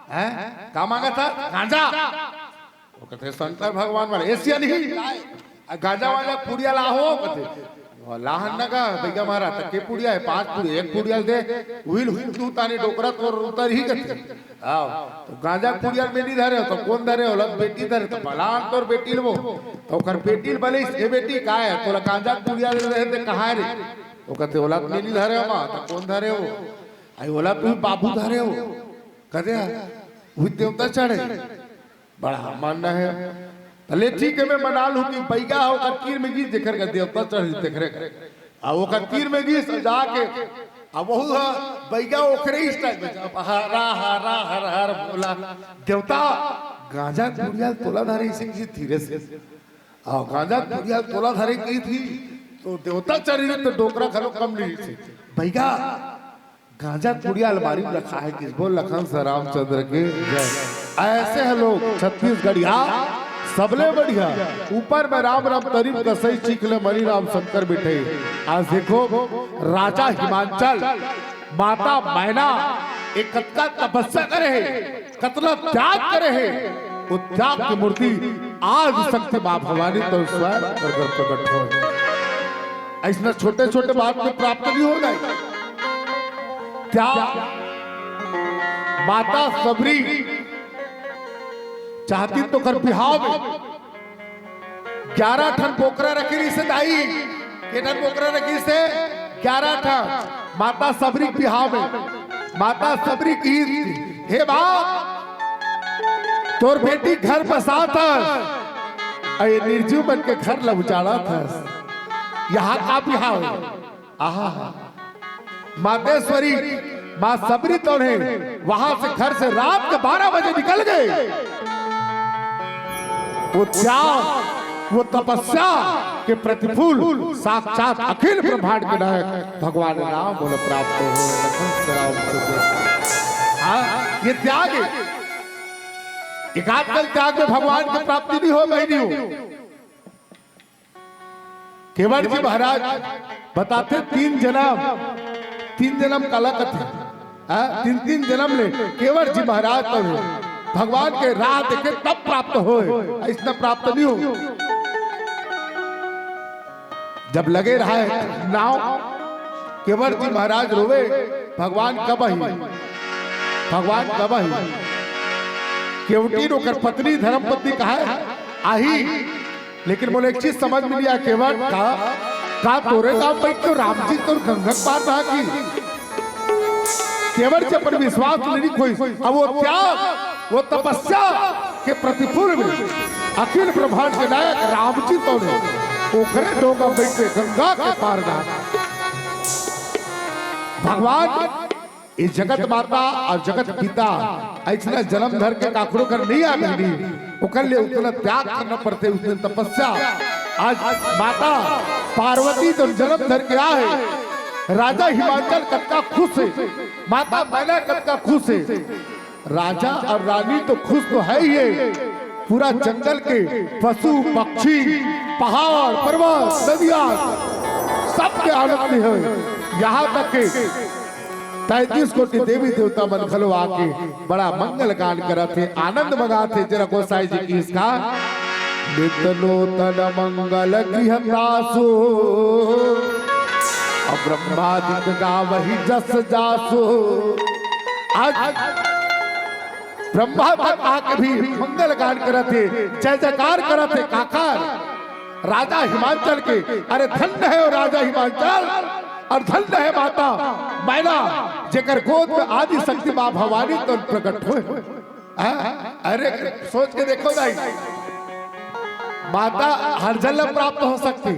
हैं? का मांगा था? गांजा। वो कहते, "शंकर भगवान वाला, एशिया नहीं, आ गांजा वाला पुड़िया ला हो," कहते। अउ लाहन न गा, बइगा महाराज, त के पुड़िया हे? पांच पुड़िया, एक पुड़िया दे, उहिल हुई तू ताने डोकरा तोर उतर ही कथे। आओ, त गांजा पुड़िया में नहीं धरे हो, त कोन धरे हो? ओला बेटी धरे, त बलान तोर बेटी लेबो। त ओकर बेटी ल बलिस, "ए बेटी, का हे? तोला गांजा पुड़िया दे रहे थे, कहाँ रे?" ओ कथे, "ओला त नहीं धरे हो माँ, त कोन धरे हो?" "आई ओला तू बाबू धरे हो।" कथे, "उही देवता चढ़े।" बड़ा मानना हे। त ले ठीक हे, मैं मना लूं कि बइगा ह ओकर तीर में गिस, जेकर का देवता चढ़ जथे तेकरे का। अब ओकर तीर में गिस, जाके, अब वहू ह बइगा ओकरे style में, जब हरा हरा हर हर बोला, देवता गांजा पुड़िया तोला धरे सिंह जी धीरे से। अउ गांजा पुड़िया तोला धरे कही थी, त देवता चढ़ रही, त डोकरा घलो कम नहीं थी। बइगा गांजा पुड़िया अलमारी में रखा हे किस। बोल लखन से रामचंद्र के जय। ऐसे हे लोग छत्तीसगढ़िया, सबले बढ़िया। ऊपर में राम राम तरीफ कसई चीख ले मनी राम शंकर बिठई। आज देखो राजा हिमांचल, माता मैना, एक कतका तपस्या करे हे, कतना त्याग करे हे, वो त्याग की मूर्ति आज शक्ति माँ भवानी तो स्वयं प्रगट, प्रगट हो। अइसना छोटे-छोटे बात में प्राप्त नहीं हो जाए। त्याग, माता सबरी चाहती तो कर बिहाव में ग्यारह ठन बोकरा रखे रहिसे दाई। के ठन बोकरा रखे रहिसे? ग्यारह ठन। माता सबरी के बिहाव में माता सबरी कहिस, "हे माँ, तोर बेटी घर बसात हस, अउ ये निर्जीव मन के घर ल उजाड़त हस। यहाँ का बिहाव हे?" आहा, मातेश्वरी, माँ सबरी तोड़े वहां से घर से रात के बारह बजे निकल गए। वो त्याग, वो तपस्या के प्रतिफल साक्षात अखिल ब्रह्मांड के नायक भगवान राम बोले प्राप्त हो। लखन से राम से बोले। हाँ, ये त्याग है। एकाध कल त्याग में भगवान की प्राप्ति नहीं हो, बहिनी हो। केवट जी महाराज बताथे तीन जनम, तीन जनम काला कथे। हाँ, तीन तीन जनम ले केवट जी महाराज तो भगवान के राह देखे तब प्राप्त होय, अइसना प्राप्त नहीं हो। जब लगे रहा हे नाव, केवट जी महाराज रोवे, "भगवान कब आही? भगवान कब आही?" केवटी ओकर पत्नी धर्मपत्नी कहे, "आही।" लेकिन मोला एक चीज समझ में नहीं आय, केवट का, का तोरे गांव में तो राम जी तोर गंगा के पार बहा की? केवट जी अपन विश्वास नहीं खोइस। अब वो त्याग, वो तपस्या के प्रतिफल में अखिल ब्रह्मांड के नायक राम जी तोड़े, ओकरे डोंगा बैठ के गंगा के पार बहा। भगवान ये जगत माता अउ जगत पिता अइसना जनम धर के काखरो कर नहीं आ मिली, ओकर ले उतना त्याग करना पड़थे, उतनी तपस्या। आज माता पार्वती तो जनम धर के आहे, राजा हिमांचल कतका खुश हे, माता मैना कतका खुश हे। राजा अउ रानी तो खुश तो हे ही हे, पूरा जंगल के पशु पक्षी, पहाड़ पर्वत, नदिया, सबके आनंद हे। यहाँ तक के तैंतीस कोटि देवी देवता मन घलो आके बड़ा मंगल गान करत हे, आनंद मगात हे। जरा गोसाई जी कहिस का, "नित नूतन मंगल गृहतासु, अउ ब्रह्मादिक गावहि जस जासु।" आज ब्रह्मा तक आके भी मंगल गान करत हे, जय जयकार करत हे। काकर? राजा हिमांचल के। अरे धन्य हे वो राजा हिमांचल, अउ धन्य हे माता मैना, जेकर गोद में आदि शक्ति माँ भवानी तो प्रकट होय। हाँ? अरे सोच के देखो दाई, माता हर जन ल प्राप्त हो सकथे,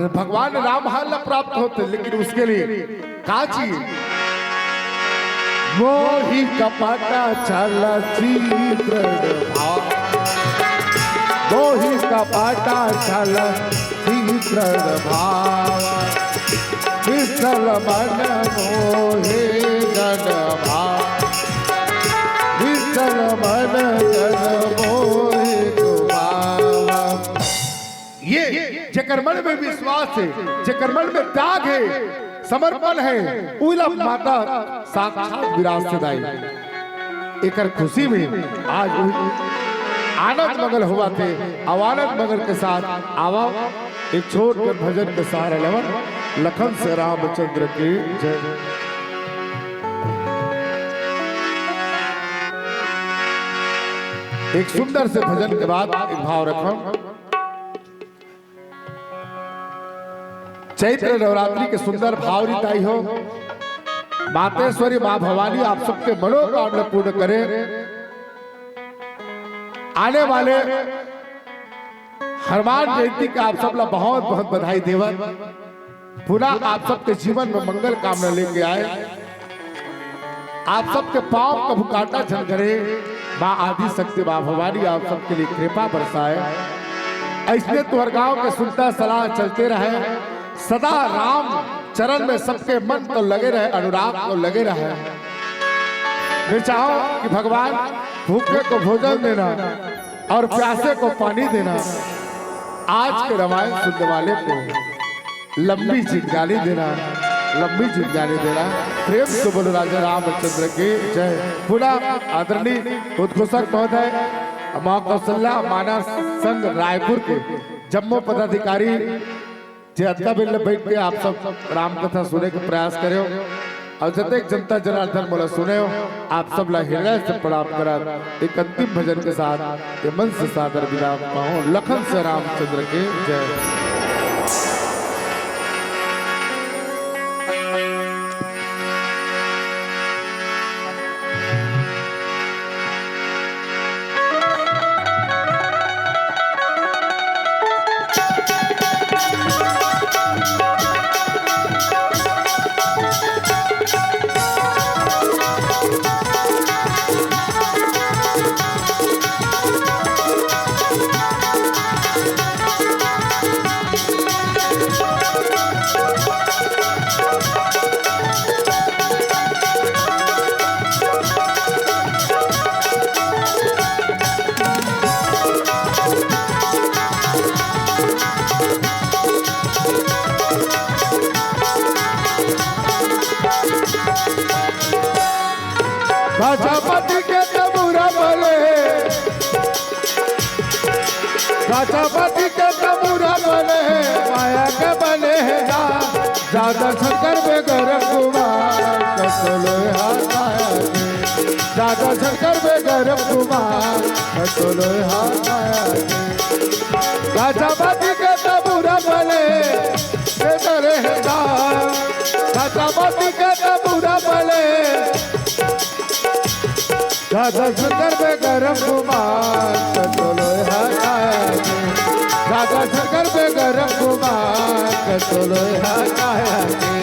भगवान राम हर ल प्राप्त होथे, लेकिन उसके लिए का चाहिए? मोहि कपट छल छी दृढ़ भाव, मोहि कपट छल छी दृढ़ भाव, विचल मन मोहे जन भाव, विचल मन जन मोहे कुभाव। ये जेकर मन में विश्वास हे, जेकर मन में त्याग हे, समर्पण हे, उला माता साक्षात विराज से दाई। एकर खुशी में आज उही आनंद मंगल होवत हे। अउ आनंद मंगल के साथ आवा एक छोट कर भजन के सहारा लेवन, लखन से रामचंद्र की जय। एक सुंदर से भजन के बाद एक भाव रखम। चैत्र नवरात्रि के सुंदर भाव रिताई हो। मातेश्वरी माँ भवानी आप सबके मनोकामना पूर्ण करे। आने वाले हनुमान जयंती के आप सब ला बहुत बहुत बधाई देवत, पुनः आप सबके जीवन में मंगल कामना लेके आए। आप सबके पाँव कभू काटा झन करे। माँ आदि शक्ति, माँ भवानी आप सबके लिए कृपा बरसाए। ऐसने तुहर गांव के सुनता सलाह चलते रहे, सदा राम चरण में सबके मन तो लगे रहे, अनुराग तो लगे रहे। मैं चाहूं कि भगवान भूखे को भोजन देना और प्यासे को पानी देना, आज के रामायण सुनने वाले को लंबी जिंदगानी देना, लंबी जिंदगानी देना। प्रेम से बोलो राजा रामचंद्र की जय। पुनः आदरणीय उद्घोषक महोदय, माँ कौशल्या मानस संघ रायपुर के जम्मो पदाधिकारी जे अतका बेर ले बैठ के आप सब राम कथा सुने के प्रयास करे हो, और जतेक जनता जनार्दन मोला सुने हो, आप सब ला हृदय से प्रणाम करत एक अंतिम भजन के साथ ये मंच से सादर विदा पाहूं। लखन से रामचंद्र के जय। प्रजापति के तबूरा बले, प्रजापति के तबूरा बले, माया के बने हे ना। दादा शंकर बेगर कुमार, कसलो हाथ आया जी। दादा शंकर बेगर कुमार, कसलो हाथ आया जी। प्रजापति के तबूरा बले, बेगर हे ना। प्रजापति के तबूरा बले, दादा शंकर बेगर कुमार, कसलो हाथ आया जी। दादा शंकर बेगर कुमार, कसलो हाथ आया जी।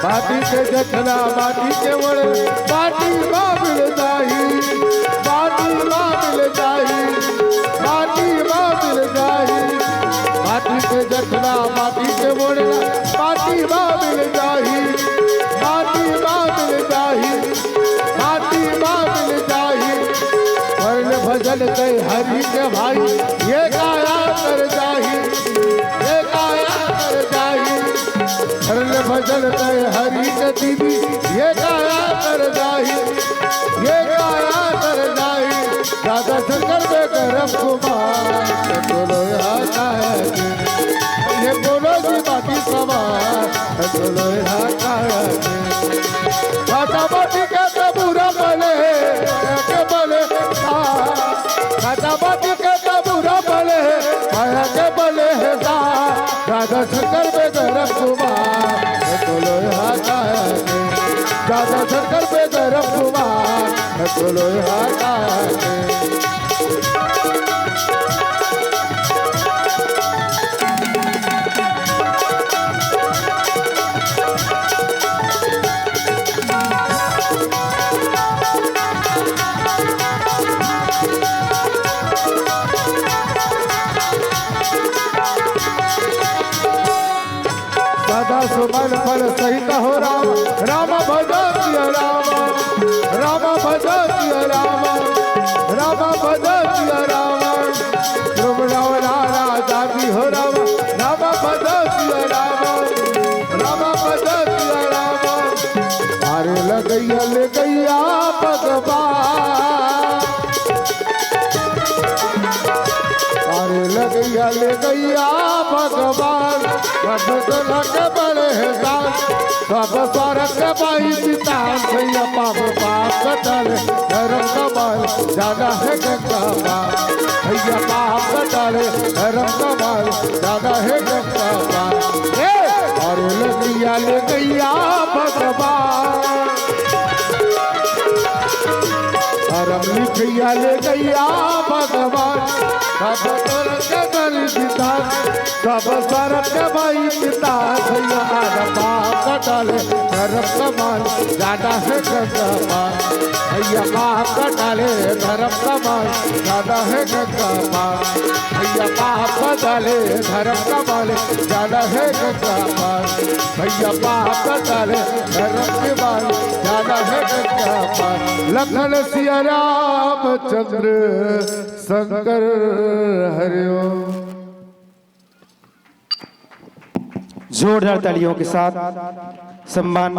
माटी के जखना, माटी के वड़, माटी मा मिल जाही, माटी मा मिल जाही, माटी मा मिल जाही। माटी के जखना, माटी के वड़, माटी मा मिल जाही, माटी मा मिल जाही, माटी मा मिल जाही। कर ले भजन कई हरि के भाई, ये काया कर जाही, ये काया कर जाही। कर ले भजन कई हरि के दीदी, ये काया कर जाही, ये काया कर जाही। दादा शंकर बेगर कुमार, कसलो हाथ आया जी। ये बोलो जी बाकी सवार, कसलो हाथ आया जी। प्रजापति के तबूरा बले, के बले, आ, प्रजापति के तबूरा बले, आया के बले हे सा। दादा शंकर बेगर कुमार, कसलो हाथ आया जी। दादा शंकर बेगर कुमार, कसलो हाथ आया जी। सदा सुमन फल सहित हो राम, राम भजो जिय राम, राम भजो जिय राम। गैया ले गैया भगवान, अरे लगैया ले गैया भगवान, सब दुलह के बड़े हे दान, सब स्वर्ग के बाई पिता, भैया पाप पाप कटल, धर्म कमाल, ज्यादा हे गंगा पार, भैया पाप कटल, धर्म कमाल, ज्यादा हे गंगा पार। ए, अरे लगैया ले गैया भगवान, धर्म लिखैया ले गैया भगवान, सब स्वर्ग के बलि विधान, सब स्वर्ग के बाई पिता, भैया आधा पाप कटल, धर्म कमाल, ज्यादा हे गंगा पार, भैया पाप कटल, धर्म कमाल, ज्यादा हे गंगा पार, भैया पाप कटल, धर्म कमाल, ज्यादा हे गंगा पार, भैया पाप कटल, धर्म कमाल, ज्यादा हे गंगा पार। लखन सिया रामचंद्र शंकर हरिओम। जोरदार तालियों के साथ सम्मान